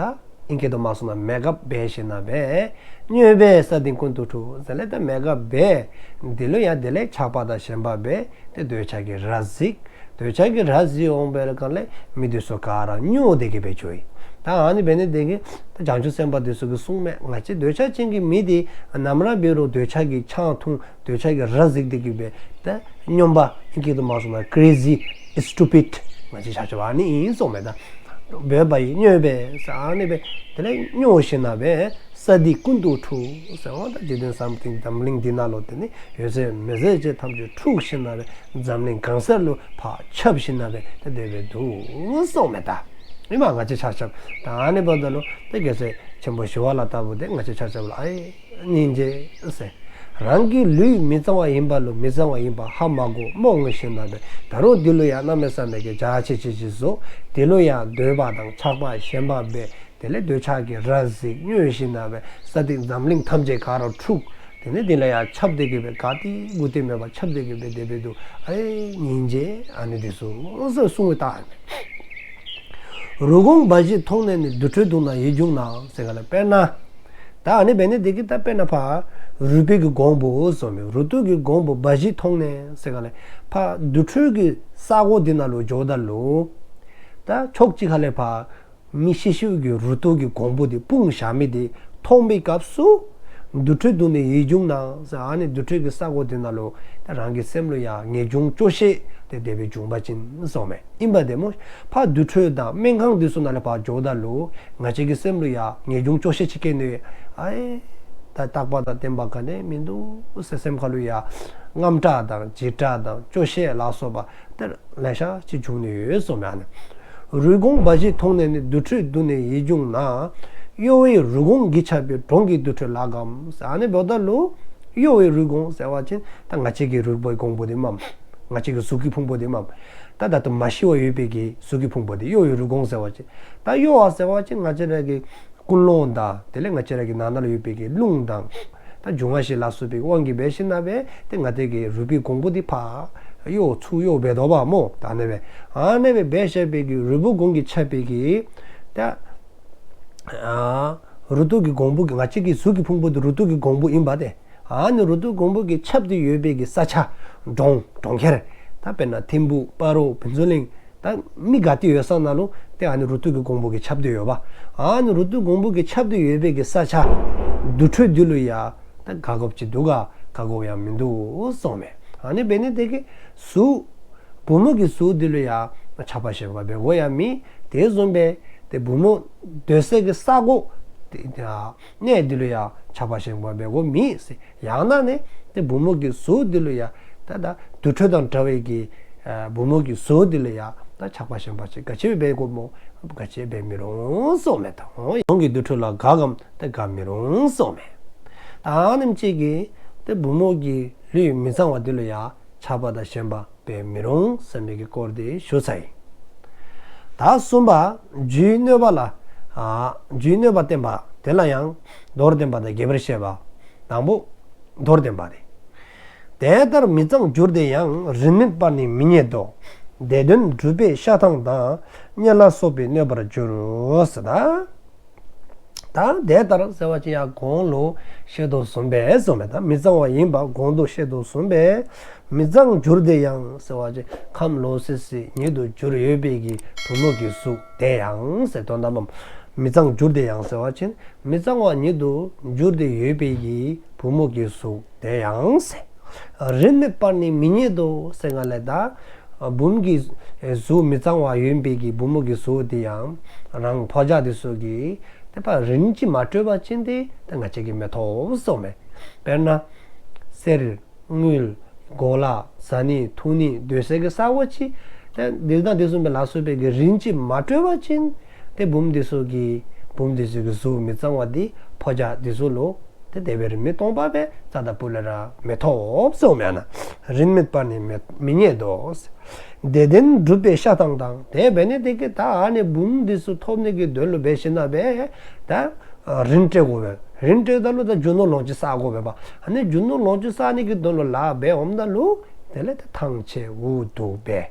ཨིང་སྐད་དུ་མ་སོང་ན་མེད་དགག་འབད་ཞིནམ་ལས་སྦེ། སྨྱོས་པས་ས་སྟེང་ཀུན་ཏུ་འཁྲུགས་ཟེར་ལས་ད་མེད་དགག་འབད། དེ་ལུ་ཡང་དེ་ལས་ཆགས་པ་དང་ཞེན་པ་འབད་དེ་འདོད་ཆགས་ཀྱི་ར་བཟི། འདོད་ཆགས་ཀྱི་ར་བཟི་འོང་པའི་སྒང་ལས་མི་དེ་ཚུ་ག་ར་སྨྱོ་སྟེ་གི་སྦེ་འགྱོཝ་ཨིན། ད་ཨ་ནི་འབད་ནི་དེ་གིས་ད་བྱང་ཆུབ་སེམས་དཔའ་དེ་ཚུ་གིས་གསུངམ་མས། ང་བཅས་འདོད་ཆགས་ཅན་གྱི་མི་དེ་ནམ་ར་འབད་རུང་འདོད་ཆགས་ཀྱིས་ཆང་འཐུང་འདོད་ཆགས་ཀྱི་ར་བཟི་སྟེ་གི་སྦེ་ད་སྨྱོན་པ་ཨིང་སྐད་དུ་མ་སོང་ན་crazy, stupid ང་བཅས་ཆ་ཁྱབ་ཨ་ནི་ཨིན་གསུངམ་མས་ད། འབད་པ་ཡིས་སྨྱོས་པས་ཟེར་ཨ་ནི་སྦེ་དེ་ལས་སྨྱོ་ཞིནམ་ལས་སྦེ། ས་སྟེང་ཀུན་ཏུ་འཁྲུགས་ཟེར་བ་ད་འཇིག་རྟེན་ས་སྟེང་འཛམ་གླིང་འདི་ནང་ལུ་དེ་ནི་ཡོད་ཚད་མེད་ཚད་ཅིག་ཐམས་ཅད་འཁྲུགས་ཞིནམ་ལས་འཛམ་གླིང་གང་སར་ལུ་ཕར་ཁྱབ་ཞིནམ་ལས་ད་དེ་སྦེ་འདུག་གསུངམ་མས་ད། ཨིན་མས། ང་བཅས་ཆ་ཁྱབ་ད་ཨ་ནི་འབདཝ་ད་ལུ་ད་རྒྱལ་སྲས་ཆེན་པོ་ཞི་བ་ལྷ་ལྟ་བུ་དེ་ང་བཅས་ཆ་ཁྱབ་ལུ་ཨའི་སྙིང་རྗེ་ཟེར། རང་གི་ལུས་མི་གཙང་བ་ཨིནམ་ལུ་མི་གཙང་བ་ཨིནམ་ཧ་མ་གོ་རྨོངས་ཞིནམ་ལས་ད་རུང་དེ་ལུ་ཡང་གནམ་མེད་ས་མེད་ཀྱི་རྒྱ་ཆེ་ཆེ་ཅིག་བཟོ། དེ་ལུ་ཡང་འདོད་པ་དང་ཆགས་པ་ཞེན་པ་འབད། དེ་ལས་འདོད་ཆགས་ཀྱི་ར་བཟི་སྨྱོ་ཞིནམ་ལས་སྦེ་ས་སྟེང་འཛམ་གླིང་ཐམས་ཅད་ག་ར་འཁྲུགས། དེ་ནི་དེ་ལུ་ཡང་ཁྱབ་སྟེ་གི་སྦེ་ག་ཏེ་གུ་ཏེ་མེད་པར་ཁྱབ་སྟེ་གི་སྦེ་དེ་སྦེ་འདུག། ཨའི་སྙིང་རྗེ། ཨ་ནི་དེ་ཚུ་གསུངས་གསུངསམ་ད། རུས་གོང་འབའ་ཞིག་མཐོང་ནས་ནི། དུར་ཁྲོད་དུག་ནག་ཡིད་འབྱུང་ན་ཟེར་ག་ལས། དཔེར་ན་ད་ཨ་ནི་འབད་ནི་དེ་གིས་ད་དཔེར་ན་ཕར་རུས་པའི་གི་གོང་བུ་ཟེར་མི་རུ་ཏོག་གི་གོང་བུ་འབའ་ཞིག་མཐོང་ནས་ཟེར་ག་ལས་ཕར་དུར་ཁྲོད་ཀྱི་ས་གོ་དེ་ནང་ལུ་འགྱོཝ་ད་ལུ་ད་ཕྱོགས་གཅིག་ཁ་ལས་ཕར་མི་ཤི་ཤིཝ་གི་རུ་ཏོག་གི་གོང་བུ་དེ་སྤུངས་བཞག་མི་དེ་མཐོང་པའི་སྐབས་སུ་དུར་ཁྲོད་དུག་ནག་ཡིད་འབྱུང་ན་ཟེར། ཨ་ནི་དུར་ཁྲོད་ཀྱི་ས་གོ་དེ་ནང་ལུ་ད་རང་གི་སེམས་ལུ་ཡང་ངེས་འབྱུང་སྐྱོ་ཤས་དེ་དེ་སྦེ་བྱུང་པ་ཅིན་ཟེར་མས། ཨིན་པ་དེ་སྨོ། ཕར་དུར་ཁྲོད་དང་སྨན་ཁང་དེ་ཚུ་ནང་ལས་ཕར་འགྱོཝ་ད་ལུ་ང་བཅས་ཀྱི་སེམས་ལུ་ཡང་ངེས་འབྱུང་སྐྱོ་ཤས་ཅིག་སྐྱེ་ནི་ཡོད། ཨའི་ད་རྟག་པ་དང་བརྟན་པ་ག་ནི་ཡང་མིན་འདུག་ཟེར་སེམས་ཁ་ལུ་ཡང་དངངས་སྐྲག་དང་འཇིགས་སྐྲག་དང་སྐྱོ་ཤས་ལ་སོགས་པ་དེ་ལེ་ཤ་ཅིག་འབྱུང་ནི་ཡོད་ཟེར་མས། ཨ་ནི་རུས་གོང་འབའ་ཞིག་མཐོང་ནས་ནི། དུར་ཁྲོད་དུག་ནག་ཡིད་འབྱུང་ན། གཡོ་བའི་རུས་གོང་གིས་ཁྱབ་པའི་གྲོང་གི་དུར་ཁྲོད་ལགས་ཀྱང་ཟེར། ཨ་ནི་འབདཝ་ད་ལུ་གཡོ་བའི་རུས་གོང་ཟེར་བ་ཅིན་ད་ང་བཅས་ཀྱི་རུས་པའི་གོང་བུ་དེ་མས། ང་བཅས་ཀྱི་གཟུགས་ཀྱི་ཕུང་པོ་དེ་མས། ད་ད་ལྟོ་མ་ཤི་བར་ཡོད་པའི་གི་གཟུགས་ཀྱི་ཕུང་པོ་དེ་གཡོ་བའི་རུས་གོང་ཟེར་བ་ཅིན། ད་གཡོ་བ་ཟེར་བ་ཅིན་ང་བཅས་ར་གི་ཀུན་སློང་དང་དེ་ལས་ང་བཅས་ར་གི་ནང་ན་ལུ་ཡོད་པའི་གི་རླུང་དང་ད་འབྱུང་བ་བཞི་ལ་སོགས་པའི་དབང་གིས་འབད་ཞིནམ་ལས་དེ་ང་བཅས་ཀྱི་རུས་པའི་གོང་བུ་དེ་ཕར་གཡོ་ཚུར་གཡོ་འབད་དོ་བ་སྨོ། ད་ཨ་ནི་སྦེ་ཨ་ནི་སྦེ་འབད་བཞག་པའི་གི་རུས་པའི་གོང་གིས་ཁྱབ་པའི་གི་ད་ཨ་རུ་ཏོག་གི་གོང་བུ་གི་ང་བཅས་ཀྱི་གཟུགས་ཀྱི་ཕུང་པོ་དེ་རུ་ཏོག་གི་གོང་བུ་ཨིན་པ་དེ། ཨ་ནི་རུ་ཏོག་གོང་བུ་གིས་ཁྱབ་སྟེ་ཡོད་པའི་གི་ས་ཆ་གྲོང་གྲོང་ཁྱེར་ད་དཔེར་ན་ཐིམ་ཕུག་སྤ་རོ་ཕུན་ཚོགས་གླིང་ད་མི་ག་ཏེ་ཡོད་ས་ནང་ལུ་ཏེ་ཨ་ནི་རུ་ཏོག་གི་གོང་བུ་གིས་ཁྱབ་སྟེ་ཡོད་པ། ཨ་ནི་རུ་ཏོག་གོང་བུ་གིས་ཁྱབ་སྟེ་ཡོད་པའི་གི་ས་ཆ་དུར་ཁྲོད་འདི་ལུ་ཡང་ད་དགའ་དགོཔ་ཅིག་འདུག་ག་དགའ་དགོཔ་ཡང་མིན་འདུག་གསུངས་མས། ཨ་ནི་འབད་ནི་དེ་གིས་གཟུགས་བུམོ་གི་གཟུགས་འདི་ལུ་ཡང་ཆགས་པ་ཞེན་པ་འབད་དགོཔ་ཡང་མེད། དེ་བཟུམ་སྦེ་ཏེ་བུམོ་སྡོད་སའི་གི་ས་གོ་ཏེ་གནས་འདི་ལུ་ཡང་ཆགས་པ་ཞེན་པ་འབད་དགོཔ་མེད་ཟེར། ཡང་ན་ནི་ཏེ་བུམོ་མོ་གི་གཟུགས་འདི་ལུ་ཡང་ད་ད་དུར་ཁྲོད་དང་འདྲ་བའི་གི་ཨ་བུམོ་མོ་གི་གཟུགས་འདི་ལུ་ཡང་ད་ཆགས་པ་ཞེན་པ་ཅིག་ག་ཅི་འབད་དགོཔ་སྨོ། ག་ཅི་འབད་མི་རུང་གསུངས་མས་ད། གྲོང་གི་དུར་ཁྲོད་ལ་དགའ་གམ་ད་དགའ་མི་རུང་གསུངས་མས། ད་ཨ་ནེམ་ཅིག་གིས་ཏེ་བུམོ་མོ་གི་ལུས་མི་གཙང་བ་འདི་ལུ་ཡང་ཆགས་པ་དང་ཞེན་པ་འབད་མི་རུང་ཟེར་མི་གི་སྐོར་འདི་ཞུ་ཚར་ཡི། ད་གསུམ་པ་རྒྱུའི་གནོད་པ་ལ་ཨ་རྒྱུའི་གནོད་པ་བསྟན་པ་དེ་ལ་ཡང་མདོར་བསྟན་པ་དང་རྒྱས་པར་བཤད་པ། དང་པོ་མདོར་བསྟན་པ་དེ། དེ་ལྟར་མི་གཙང་གྱུར་ཏེ་ཡང་། རིན་མེད་པར་ནི་མི་རྙེད་དོ། དེ་དོན་སྒྲུབ་པའི་ཤ་ཐང་དང་། གཉེན་ལ་སོགས་པའི་གནོད་པར་འགྱུར་ཟེར་ད། ད་དེ་ལྟར་ཟེར་བ་ཅིན་ཡང་གོང་ལུ་བཤད་དོ་བཟུམ་སྦེ་གསུངས་མས། ད་མི་གཙང་བ་ཡིན་པ་གོང་དུ་བཤད་དོ་བཟུམ་སྦེ་མི་གཙང་གྱུར་ཏེ་ཡང་ཟེར་བ་ཅིན་ཁམས་ལོག་སི་སི་ཉིད་དུ་གྱུར་ཡོད་པའི་གི་བུམོ་མོ་གི་གཟུགས་དེ་ཡང་ཟེར་དོན་དག་མ། མི་གཙང་གྱུར་ཏེ་ཡང་ཟེར་བ་ཅིན་མི་གཙང་བ་ཉིད་དུ་གྱུར་ཏེ་ཡོད་པའི་གི་བུམོ་མོ་གི་གཟུགས་དེ་ཡང་ཟེར། རིན་མེད་པར་ནི་མི་རྙེད་དོ་ཟེར་ག་ལས་ད་བུམོ་མོ་གི་གཟུགས་མི་གཙང་བ་ཡོད་པའི་གི་བུམོ་མོ་གི་གཟུགས་དེ་ཡང་རང་ཕོ་རྒྱས་དེ་ཚུ་གིས་ཏེ་ཕར་རིན་གྱིས་མ་སྤྲོད་པ་ཅིན་ཏེ་ད་ང་བཅས་ཀྱིས་མི་ཐོབ་གསུངས་མས། དཔེར་ན་གསེར་དངུལ་གོ་ལ་བཟའ་ནི་འཐུང་ནི་སྡོད་སའི་གི་ས་གོ་ཅིག་ ཏེ་འདི་དང་འདི་བཟུམ་སྦེ་ལ་སོགས་པའི་གི་རིན་ཅིག་མ་སྤྲོད་པ་ཅིན་ཏེ་བུམོ་འདི་ཚུ་གི་བུམོ་འདི་ཚུ་གི་གཟུགས་མི་གཙང་བ་འདི་ཕོ་རྒྱས་འདི་ཚུ་ལུ་ཏེ་དེ་སྦེ་རིན་མེད་སྟོང་པ་སྦེ་རྩ་དང་སྤུ་ལས་ར་མི་ཐོབ་གསུངམ་མས་ན། རིན་མེད་པར་ནི་མི་མི་རྙེད་དོ། དེ་དོན་སྒྲུབ་པའི་ཤ་ཐང་དང་། དེ་འབད་ནི་དེ་གིས་ད་ཨ་ནི་བུམོ་འདི་ཚུ་ཐོབ་ནི་གི་དོན་ལུ་འབད་ཞིན་ན་སྦེ་ད་རིན་སྤྲོད་དགོ་པས། རིན་སྤྲོད་ད་ལུ་ད་རྒྱུ་ནོར་ལོངས་སྤྱོད་བསག་དགོ་པས་པ། ཨ་ནི་རྒྱུ་ནོར་ལོངས་སྤྱོད་བསག་ནི་གི་དོན་ལུ་ལཱ་འབད་འོངམ་ད་ལུ་དེ་ལས་ད་ཐང་ཆད་འུ་སྡུག་འབད།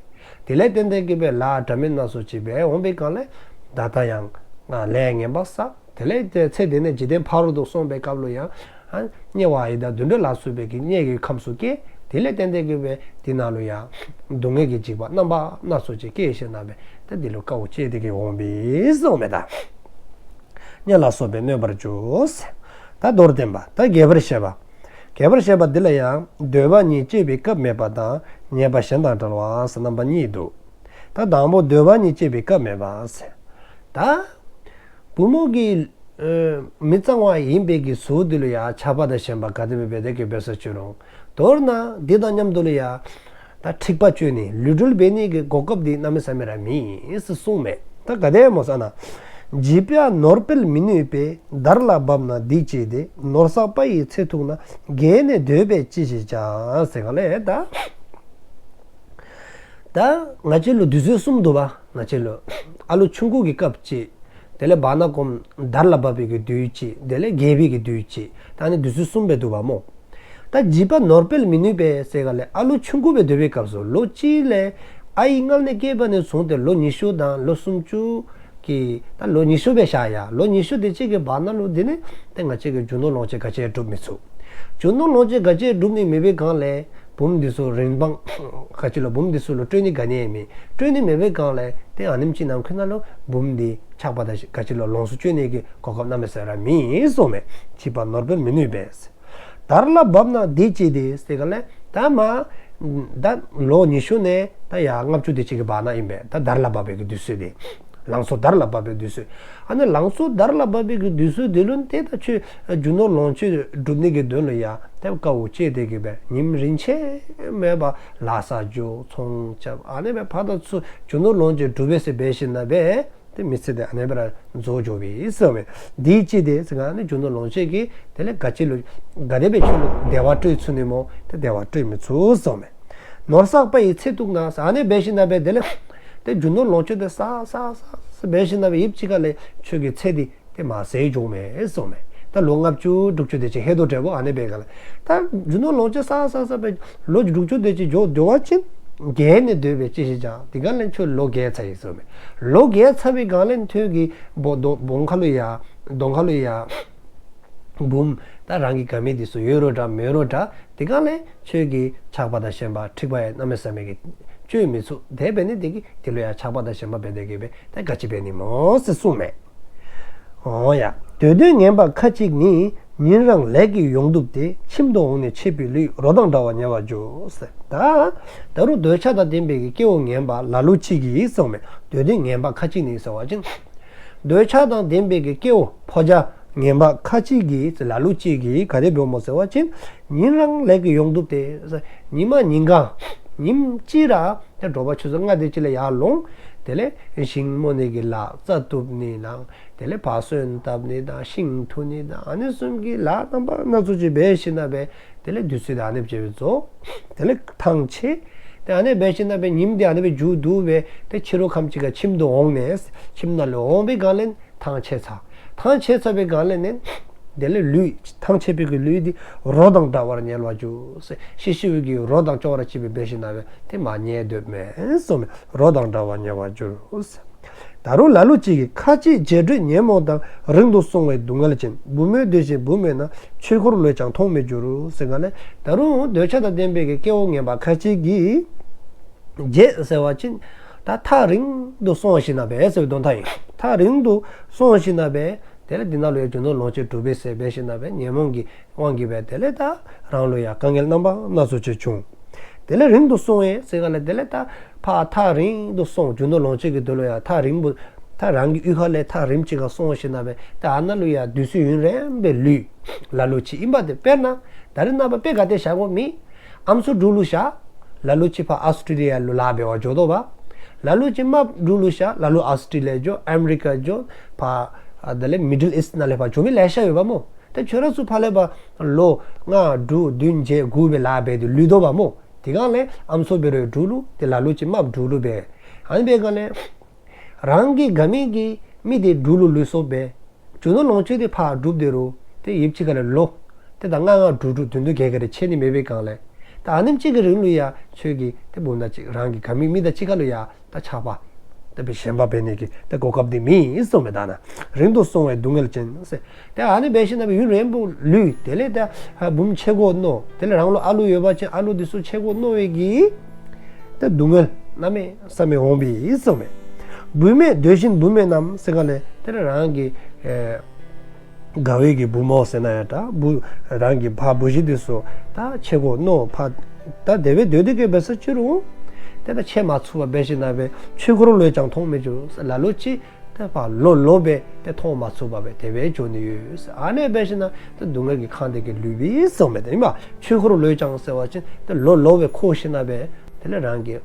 དེ་ལས་བརྟེན་ཏེ་གི་སྦེ་ལཱ་འདྲ་མིན་སྣ་ཚོགས་ཅིག་འབད་འོང་པའི་སྒང་ལས་ད་ལྟ་ཡང་ལས་ངན་པ་བསགས། དེ་ལས་ཏེ་ཚེ་འདི་ནས་འཇིག་རྟེན་ཕ་རོལ་ཏུ་སོང་པའི་སྐབས་ལུ་ཡང་ཨ་དམྱལ་བ་ཡི་དྭགས་དུད་འགྲོ་ལ་སོགས་པའི་གི་དམྱལ་གྱི་ཁམས་སུ་སྐྱེ། དེ་ལས་བརྟེན་ཏེ་གི་སྦེ་དེ་ནང་ལུ་ཡང་སྡུག་བསྔལ་གྱི་འཇིགས་པ་རྣམ་པ་སྣ་ཚོགས་ཅིག་སྐྱེ་ཞིན་ན་སྦེ་ཏེ་འདི་ལུ་དཀའཝ་སྤྱད་དེ་གི་འོང་པས་གསུངམ་མས་ད། དམྱལ་ལ་སོགས་པས་གནོད་པར་འགྱུར། ད་མདོར་བསྟན་པ། ད་རྒྱས་པར་བཤད་པ། རྒྱས་པར་བཤད་པ་འདི་ལ་ཡང་འདོད་པ་ཉིད་སྤྱོད་པའི་སྐབས་མེད་པ་དང་ཉེས་པ་གཞན་དང་བྲལ་བ་ཟེར་རྣམ་པ་གཉིས་འདུག། ད་དང་པོ་འདོད་པ་ཉིད་སྤྱོད་པའི་སྐབས་མེད་པ་ཟེར། ད་བུམོ་གི་ཨེ་མི་གཙང་བ་ཡིན་པའི་གི་གཟུགས་འདི་ལུ་ཡང་ཆགས་པ་དང་ཞེན་པ་ག་དེ་སྦེ་འབད་དེ་གི་འབད་སོ་ཅི་རུང་། མདོར་ན་འདི་དང་མཉམ་དུ་ལུ་ཡང་ད་འཁྲིག་པ་སྤྱོད་ནི་ལུས་འབྲེལ་འབད་ནི་གི་གོ་སྐབས་འདི་གནམ་མེད་ས་མེད་ར་མེད་ཟེར་གསུངམ་མས། ད་ག་དེ་སྨོ་ཟེར་ན། བྱིས་པ་ནོར་སྤེལ་མི་ནུས་པས། དར་ལ་བབ་ན་སྡིག་བྱས་ཏེ། ནོར་བསགས་པ་ཡི་ཚེ་ཐུག་ན། རྒས་ནས་སྡོད་པས་ཅི་ཞིག་བྱ། ཟེར་ག་ལས་ད། ད་ང་བཅས་ལུ་དུས་ཚོད་གསུམ་འདུག་པ། ང་བཅས་ལུ་ཨ་ལུ་ཆུང་ཀུ་གི་སྐབས་ཅིག། དེ་ལས་བར་ན་གོམ་དར་ལ་བབ་པའི་གི་དུས་ཅིག། དེ་ལས་རྒས་པའི་གི་དུས་ཅིག། ད་ཨ་ནི་དུས་ཚོད་གསུམ་སྦེ་འདུག་པ་སྨོ། ད་བྱིས་པ་ནོར་སྤེལ་མི་ནུས་པས་ཟེར་ག་ལས་ཨ་ལུ་ཆུང་ཀུ་སྦེ་སྡོད་པའི་སྐབས་སུ་ལོ་གཅིག་ལས་ཨའི་མངལ་ནས་སྐྱེས་པ་ནས་བཟུང་སྟེ་ལོ་ཉི་ཤུ་དང་ལོ་སུམ་ཅུ་གི་ད་ལོ་ཉི་ཤུ་སྦེ་བཞག་ཡ། ལོ་ཉི་ཤུ་དེ་ཅིག་གི་བར་ན་ལུ་འདི་ནི་ཏེ་ང་བཅས་ཀྱིས་རྒྱུ་ནོར་ལོངས་སྤྱོད་ག་ཅི་སྒྲུབ་མི་ཚུགས། རྒྱུ་ནོར་ལོངས་སྤྱོད་ག་ཅི་སྒྲུབ་ནི་མེད་པའི་སྒང་ལས་བུམོ་འདི་ཚུ་རིན་ཐང་ག་ཅི་ལུ་བུམོ་འདི་ཚུ་ལུ་སྤྲོད་ནི་ག་ནི་ཡང་མེད། སྤྲོད་ནི་མེད་པའི་སྒང་ལས་ཏེ་ཨ་ནེམ་ཅིག་ནང་འཁོད་ན་ལུ་བུམོ་འདི་ཆགས་པ་དང་ག་ཅི་ལུ་ལོངས་སུ་སྤྱོད་ནི་གི་གོ་སྐབས་གནམ་མེད་ས་མེད་ར་མེད་གསུངམ་མས། བྱིས་པ་ནོར་སྤེལ་མི་ནུས་པས། དར་ལ་བབ་ན་སྡིག་བྱས་ཏེ་ཟེར་ག་ལས་ད་མ་ད་ལོ་ཉི་ཤུ་ནས་ད་ཡར་ལྔ་བཅུ་དེ་ཅིག་གི་བར་ན་ཨིན་པས། ད་དར་ལ་བབ་པའི་གི་དུས་ཚོད་དེ། ལང་ཚོ་དར་ལ་བབ་པའི་དུས་ཚོད། ཨ་ནི་ལང་ཚོ་དར་ལ་བབ་པའི་གི་དུས་ཚོད་དེ་ལུ་ཏེ་ད་ཁྱོད་རྒྱུ་ནོར་ལོངས་སྤྱོད་སྒྲུབ་ནི་གི་དོན་ལུ་ཡང་ཏེ་དཀའཝ་སྤྱད་དེ་གི་སྦེ་ཉིནམ་རིན་ཆེན་མེད་པར་ལཱ་ས་འགྱོ་ཚོང་རྐྱབ། ཨ་ནི་སྦེ་ཕར་དང་ཚུར་རྒྱུ་ནོར་ལོངས་སྤྱོད་སྒྲུབ་པས་ཟེར་འབད་ཞིན་ན་སྦེ་ཏེ་མི་ཚེ་དེ་ཨ་ནི་སྦེ་ར་རྫོགས་འགྱོ་བས་ཟེར་བས། སྡིག་བྱས་ཏེ་ཟེར་ག་ནི་རྒྱུ་ནོར་ལོངས་སྤྱོད་ཀྱིས་དེ་ལས་ག་ཅི་ལུ་ག་དེ་སྦེ་ཁྱོད་ལུ་བདེ་བ་སྤྲོད་ཚུགས་ནི་སྨོ། ཏེ་བདེ་བ་སྤྲོད་མི་ཚུགས་ཟེར་བས། ནོར་བསགས་པ་ཡི་ཚེ་ཐུག་ན་ཟེར་ཨ་ནི་འབད་ཞིན་ན་སྦེ་དེ་ལས་ཏེ་རྒྱུ་ནོར་ལོངས་སྤྱོད་དེ་བསགས་བསགས་བསགས་བསགས་འབད་ཞིན་ན་སྦེ་ཡུདཔ་ཅིག་ཁ་ལས་ཁྱོད་ཀྱི་ཚེ་འདི་ཏེ་མར་ཟད་འགྱོཝ་མས་ཟེར་བས། ད་ལོ་ལྔ་བཅུ་དྲུག་ཅུ་དེ་ཅིག་ཧེ་དོ་འདྲ་བོ་ཨ་ནི་སྦེ་ག་ལས་ད་རྒྱུ་ནོར་ལོངས་སྤྱོད་བསགས་བསགས་བསགས་སྦེ་ལོ་དྲུག་ཅུ་དེ་ཅིག་འགྱོ་འགྱོ་བ་ཅིན་རྒས་ནས་སྡོད་པས་ཅི་ཞིག་བྱ། དེ་ག་ལས་ཁྱོད་ལོ་རྒས་ཚར་ཡི་ཟེར་བས། ལོ་རྒས་ཚར་བའི་སྒང་ལས་ཁྱོད་ཀྱི་བོ་དོ་བོང་ཁ་ལུ་ཡ་གདོང་ཁ་ལུ་ཡ་བུམོ་ད་རང་གི་དགའ་མི་འདི་ཚུ་ཡོད་རུང་འདྲ་མེད་རུང་འདྲ། དེ་ག་ལས་ཁྱོད་ཀྱི་ཆགས་པ་དང་ཞེན་པ་འཁྲིག་པ་ཡང་གནམ་མེད་ས་མེད་ཀྱི་སྤྱོད་མི་ཚུགས། དེ་འབད་ནི་དེ་གིས་དེ་ལུ་ཡང་ཆགས་པ་དང་ཞེན་པ་འབད་དེ་གི་སྦེ་ད་ག་ཅི་འབད་ནི་སྨོ་ཟེར་གསུངམ་མས། འོང་ཡ། འདོད་འདོད་ངན་པ་ཁ་ཅིག་ནི། ཉིན་རང་ལས་ཀྱིས་ཡོངས་དུབ་སྟེ། ཁྱིམ་དུ་འོངས་ནས་འཆི་བའི་ལུས། རོ་དང་འདྲ་བར་ཉལ་བར་འགྱུར་ཟེར། ད་ད་རུང་འདོད་ཆགས་དང་ལྡན་པའི་གི་སྐྱེ་བོ་ངན་པ་ལ་ལུ་ཅིག་གིས་གསུངམ་མས། འདོད་འདོད་ངན་པ་ཁ་ཅིག་ནི་ཟེར་བ་ཅིན་འདོད་ཆགས་དང་ལྡན་པའི་གི་སྐྱེ་བོ་ཕོ་རྒྱས་ངན་པ་ཁ་ཅིག་གིས་ལ་ལུ་ཅིག་གིས་ག་དེ་སྦེ་འོངམ་སྨོ་ཟེར་བ་ཅིན་ཉིན་རང་ལས་ཀྱིས་ཡོངས་དུབ་སྟེ། ཉི་མ་ཉིན་གང་ཉིནམ་གཅིག་ར་ཏེ་དྲོ་པ་ཆུ་ཚོད་ལྔ་དེ་ཅིག་ལས་ཡར་ལོང་། དེ་ལས་ཞིང་རྨོ་ནི་གི་ལཱ་རྩྭ་གཏུབ་ནི་དང་དེ་ལས་བ་སོན་བཏབ་ནི་དང་ཤིང་འཐུ་ནི་དང་ཨ་ནི་བཟུམ་གྱི་ལཱ་རྣམ་པ་སྣ་ཚོགས་ཅིག་འབད་ཞིན་ན་སྦེ་དེ་ལས་དུས་ཚོད་དེ་ཨ་ནི་སྦེ་རྫོགས། དེ་ལས་ཐང་ཆད། ཏེ་ཨ་ནི་འབད་ཞིན་ན་སྦེ་ཉིནམ་དེ་ཨ་ནི་སྦེ་མཇུག་བསྡུ་སྦེ་ཏེ་ཕྱི་རུ་ཁམས་ཅིག་ཁར་ཁྱིམ་དུ་འོངས་ནས་ཁྱིམ་ནང་ལུ་འོང་པའི་སྒང་ལས་ཐང་ཆད་ཚར། ཐང་ཆད་ཚར་བའི་སྒང་ལས་ནི་དེ་ལས་ལུས་ཐང་ཆད་པའི་གི་ལུས་འདི་རོ་དང་འདྲ་བར་ཉལ་བར་འགྱུར་ཟེར། ཤི་ཤི་བའི་གི་རོ་དང་ཅོག་ར་གཅིག་སྦེ་འབད་ཞིན་ན་སྦེ་ཏེ་མར་ཉལ་སྡོདཔ་མས་གསུངམ་མས། རོ་དང་འདྲ་བར་ཉལ་བར་འགྱུར་ཟེར། ད་རུང་ལ་ལུ་ཅིག་གིས་ཁ་ཅིག་བྱད་སྒྲོས་ཉོན་མོངས་དང་། རིང་དུ་སོང་བས་སྡུག་བསྔལ་ཅན། བུ་མོའི་འདོད་ཅིང་བུ་མེད་ན། ཆོས་འཁོར་ལོས་ཀྱང་མཐོང་མི་འགྱུར་ཟེར་ག་ལས། ད་རུང་འདོད་ཆགས་དང་ལྡན་པའི་གི་སྐྱེ་བོ་ངན་པ་ཁ་ཅིག་གིས་བྱད་ཟེར་བ་ཅིན་ད་ཐག་རིང་དུ་སོང་ཞིན་ན་སྦེ་ཟེར་བའི་དོན་དག་ཨིན། ཐག་རིང་དུ་སོང་ཞིན་ན་སྦེ་དེ་ལས་འདི་ནང་ལུ་ཡང་རྒྱུ་ནོར་ལོངས་སྤྱོད་སྒྲུབ་པས་ཟེར་འབད་ཞིན་ན་སྦེ་ཉོན་མོངས་ཀྱི་དབང་གིས་སྦེ་དེ་ལས་ད་རང་ལུ་ཡང་དཀའ་ངལ་རྣམ་པ་སྣ་ཚོགས་ཅིག་བྱུང་། དེ་ལས་རིང་དུ་སོང་བས་ཟེར་ག་ལས་དེ་ལས་ད་ཕར་ཐག་རིང་དུ་སོང་། རྒྱུ་ནོར་ལོངས་སྤྱོད་ཀྱི་དོན་ལུ་ཡང་ཐག་རིང་པོ་ད་རང་གི་གཡུས་ཁ་ལས་ཐག་རིངམ་ཅིག་ཁར་སོང་ཞིན་ན་སྦེ་ད་ཨ་ནཱ་ལུ་ཡང་དུས་ཚོད་ཡུན་རིངམོ་སྦེ་ལུས། ལ་ལུ་ཅིག་ཨིན་པ་དེ་དཔེར་ན་ད་རེས་ནངས་པ་དཔེ་ག་ཏེ་བཞག་དགོ་མི་ཨམ་སྲུ་འབྲུག་ལུ་བཞག། ལ་ལུ་ཅིག་ཕར་ཨཱོས་ཊྲེ་ལི་ཡ་ལུ་ལཱ་འབད་བར་འགྱོ་དོ་བ། ལ་ལུ་ཅིག་རྨགཔ་འབྲུག་ལུ་བཞག། ལ་ལུ་ཨོསི་ཊྲེ་ལི་ཡ་འགྱོ། ཨ་མི་རི་ཀ་འགྱོ། ཕར་ཨ་དེ་ལས་མི་ཌལ་ཨིསཊ་ནང་ལས་ཕར་འགྱོ་མི་ལེ་ཤ་ཡོདཔ་སྨོ། ཏེ་ཁྱོད་ར་ཚུ་ཕར་ལས་ཕར་ལོ་ལྔ་དྲུག་བདུན་བརྒྱད་དགུ་སྦེ་ལཱ་འབད་དེ་ལུས་དོ་བ་སྨོ། དེ་སྒང་ལས་ཨམ་སྲུ་འབད་རུང་འབྲུག་ལུ། ཏེ་ལ་ལུ་ཅིག་རྨགཔ་འབྲུག་ལུ་འབད། ཨ་ནི་འབད་སྒང་ལས་རང་གི་དགའ་མི་གི་མི་དེ་འབྲུག་ལུ་ལུས་སོངམ་སྦེ། རྒྱུ་ནོར་ལོངས་སྤྱོད་དེ་ཕར་སྒྲུབ་སྟེ་རུང་ཏེ་ཡུདཔ་ཅིག་ཁར་ལུ་ལོ་ཏེ་ད་ལྔ་ལྔ་དྲུག་དྲུག་བདུན་བདུན་བརྒྱད་བརྒྱད་རེ་ཆད་ནི་མེད་པའི་སྒང་ལས། ད་ཨ་ནེམ་ཅིག་གི་རིང་ལུ་ཡང་ཁྱོད་ཀྱིས་ཏེ་བུམོ་དང་གཅིག་རང་གི་དགའ་མི་མི་དང་གཅིག་ཁར་ལུ་ཡང་ད་ཆགས་པ་ད་སྦེ་ཞེན་པ་འབད་ནི་གི་ད་གོ་སྐབས་འདི་མེད་གསུངམ་མས། ད་ན་རིང་དུ་སོང་བའི་སྡུག་བསྔལ་ཅན་ཟེར། ཏེ་ཨ་ནི་འབད་ཞིནམ་ལས་ཡུན་རིངམོ་ལུས། དེ་ལས་ད་ཨ་བུམོ་ཆེ་དགོ་མནོ། དེ་ལས་རང་ལུ་ཨ་ལུ་ཡོད་པ་ཅིན་ཨ་ལུ་འདི་ཚུ་ཆེ་དགོ་མནོ་བའི་གི་ད་སྡུག་བསྔལ་གནམ་མེད་ས་མེད་འོང་པས་གསུངམ་མས། བུད་མེད་འདོད་བཞིན་བུད་མེད་རྣམས་ཟེར་སྒང་ལས་དེ་ལས་རང་གི་ཨེ་དགའ་བའི་གི་བུ་མོ་ཟེར་ན་ཡང་ད་བུ་རང་གི་ཕར་བུ་གཞི་འདི་ཚུ་ད་ཆེ་དགོ་མནོ། ཕར་ད་དེ་སྦེ་སྡོད་དེ་གི་འབད་ས་ཅི་རུང་ཏེ་ད་ཆེ་མ་ཚུགས་པར་འབད་ཞིནམ་ལས་ཆོས་འཁོར་ལོས་ཀྱང་མཐོང་མི་འགྱུར། ལ་ལུ་ཅིག་ཏེ་ཕར་ལོ་ལོ་སྦེ་ཏེ་མཐོང་མ་ཚུགས་པར་སྦེ་དེ་སྦེ་འགྱོ་ནི་ཡོད། ཨ་ནི་འབད་ཞིནམ་ལས་ཏེ་སྡུག་བསྔལ་གྱིས་ཁེངས་ཏེ་གི་ལུས་པས་གསུངམ་མས། ཏེ་ཨིན་པ་ཆོས་འཁོར་ལོས་ཀྱང་ཟེར་བ་ཅིན་ཏེ་ལོ་ལོ་སྦེ་འཁོར་ཞིནམ་ལས་དེ་ལས་རང་གི་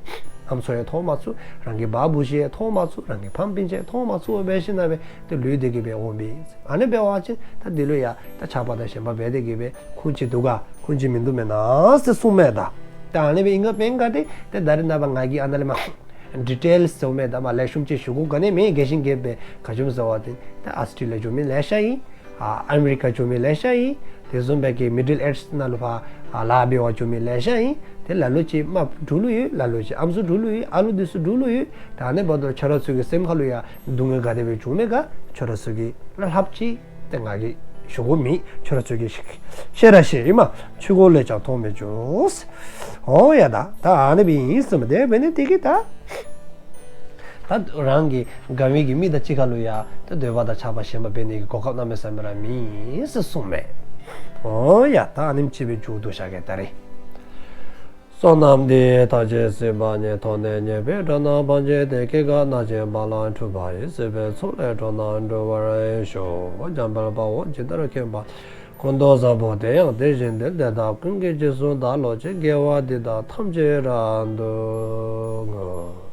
ཨམ་སྲུ་ཡང་མཐོང་མ་ཚུགས། རང་གི་བུ་གཞི་ཡང་མཐོང་མ་ཚུགས། རང་གི་ཕམ་སྤུན་ཆ་ཡང་མཐོང་མ་ཚུགས་པར་འབད་ཞིནམ་ལས་ཏེ་ལུས་ཏེ་གི་སྦེ་འོང་པས། ཨ་ནི་འབད་བ་ཅིན་ད་འདི་ལུ་ཡང་ད་ཆགས་པ་དང་ཞེན་པ་འབད་དེ་གི་སྦེ་ཁུངས་ཅིག་འདུག་ག། ཁུངས་ཅིག་མིན་འདུག་མེན་ན་ཟེར་གསུངམ་མས་ད། ད་ཨ་ནི་སྦེ་ཨིན་ག་མེན་ག་དེ་ཏེ་ད་རེས་ནངས་པ་ང་གིས་ཨ་ནཱ་ལས་མར་ཌི་ཊེལ་ཟེརཝ་མས། ད་མར་ལེགས་ཤོམ་ཅིག་ཞུ་དགོཔ་ག་ནི་མེད། རྒྱས་ཤིང་རྒྱསཔ་སྦེ། ག་ཅི་སྨོ་ཟེར་བ་ཅིན་ད་ཨོསི་ཊྲེ་ལི་ཡ་འགྱོ་མི་ལེ་ཤ་ཨིན། ཨ་ཨ་མི་རི་ཀ་འགྱོ་མི་ལེ་ཤ་ཨིན། དེ་བཟུམ་སྦེ་གི་མི་ཌལ་ཨིསཊ་ནང་ལུ་ཕར་ཨ་ལཱ་འབད་བར་འགྱོ་མི་ལེ་ཤ་ཨིན། ཏེ་ལ་ལུ་ཅིག་རྨགཔ་འབྲུག་ལུ་ཡོད། ལ་ལུ་ཅིག་ཨམ་སྲུ་འབྲུག་ལུ་ཡོད། ཨ་ལུ་འདི་ཚུ་འབྲུག་ལུ་ཡོད། ད་ཨ་ནི་འབདཝ་ད་ཁྱོད་ར་ཚུ་གི་སེམས་ཁར་ལུ་ཡང་སྡུག་བསྔལ་ག་དེ་སྦེ་བྱུངམ་མས་ག། ཁྱོད་ར་ཚུ་གིས་ལྷགཔ་ཅིག་ཏེ་ང་གིས་ཞུ་དགོཔ་མེད། ཁྱོད་ར་ཚུ་གིས་ཤེས་ར་ཤེས་ཨིན་མས། ཆོས་འཁོར་ལོས་ཀྱང་མཐོང་མི་འགྱུར། འོང་ཡ་ད་ད་ཨ་ནི་སྦེ་ཨིན་གསུངམ་མས། དེ་འབད་ནི་དེ་གིས་ད་ད་རང་གི་དགའ་མི་གི་མི་དང་གཅིག་ཁར་ལུ་ཡང་ད་འདོད་པ་དང་ཆགས་པ་ཞེན་པ་འབད་ནི་གི་གོ་སྐབས་གནམ་མེད་ས་མེད་ར་མེད་ཟེར་གསུངམ་མས། འོང་ཡ་ད་ཨ་ནེམ་ཅིག་སྦེ་མཇུག་བསྡུ་བཞག་གེ་ད་རེས། བསོད་ནམས་འདི་ཡིས་ཐམས་ཅད་གཟིགས་པ་ཉིད། ཐོབ་ནས་ཉེས་པའི་དགྲ་རྣམས་ཕམ་བྱས་ཏེ། སྐྱེ་རྒ་ན་འཆིའི་རྦ་རླབས་འཁྲུགས་པ་ཡི། སྲིད་པའི་མཚོ་ལས་འགྲོ་བ་སྒྲོལ་བར་ཤོག། འཇམ་དཔལ་དཔའ་བོས་ཇི་ལྟར་མཁྱེན་པ་དང་། ཀུན་ཏུ་བཟང་པོ་དེ་ཡང་དེ་བཞིན་ཏེ། དེ་དག་ཀུན་གྱི་རྗེས་སུ་བདག་སློབ་ཅིང་། དགེ་བ་འདི་དག་ཐམས་ཅད་རབ་ཏུ་བསྔོ།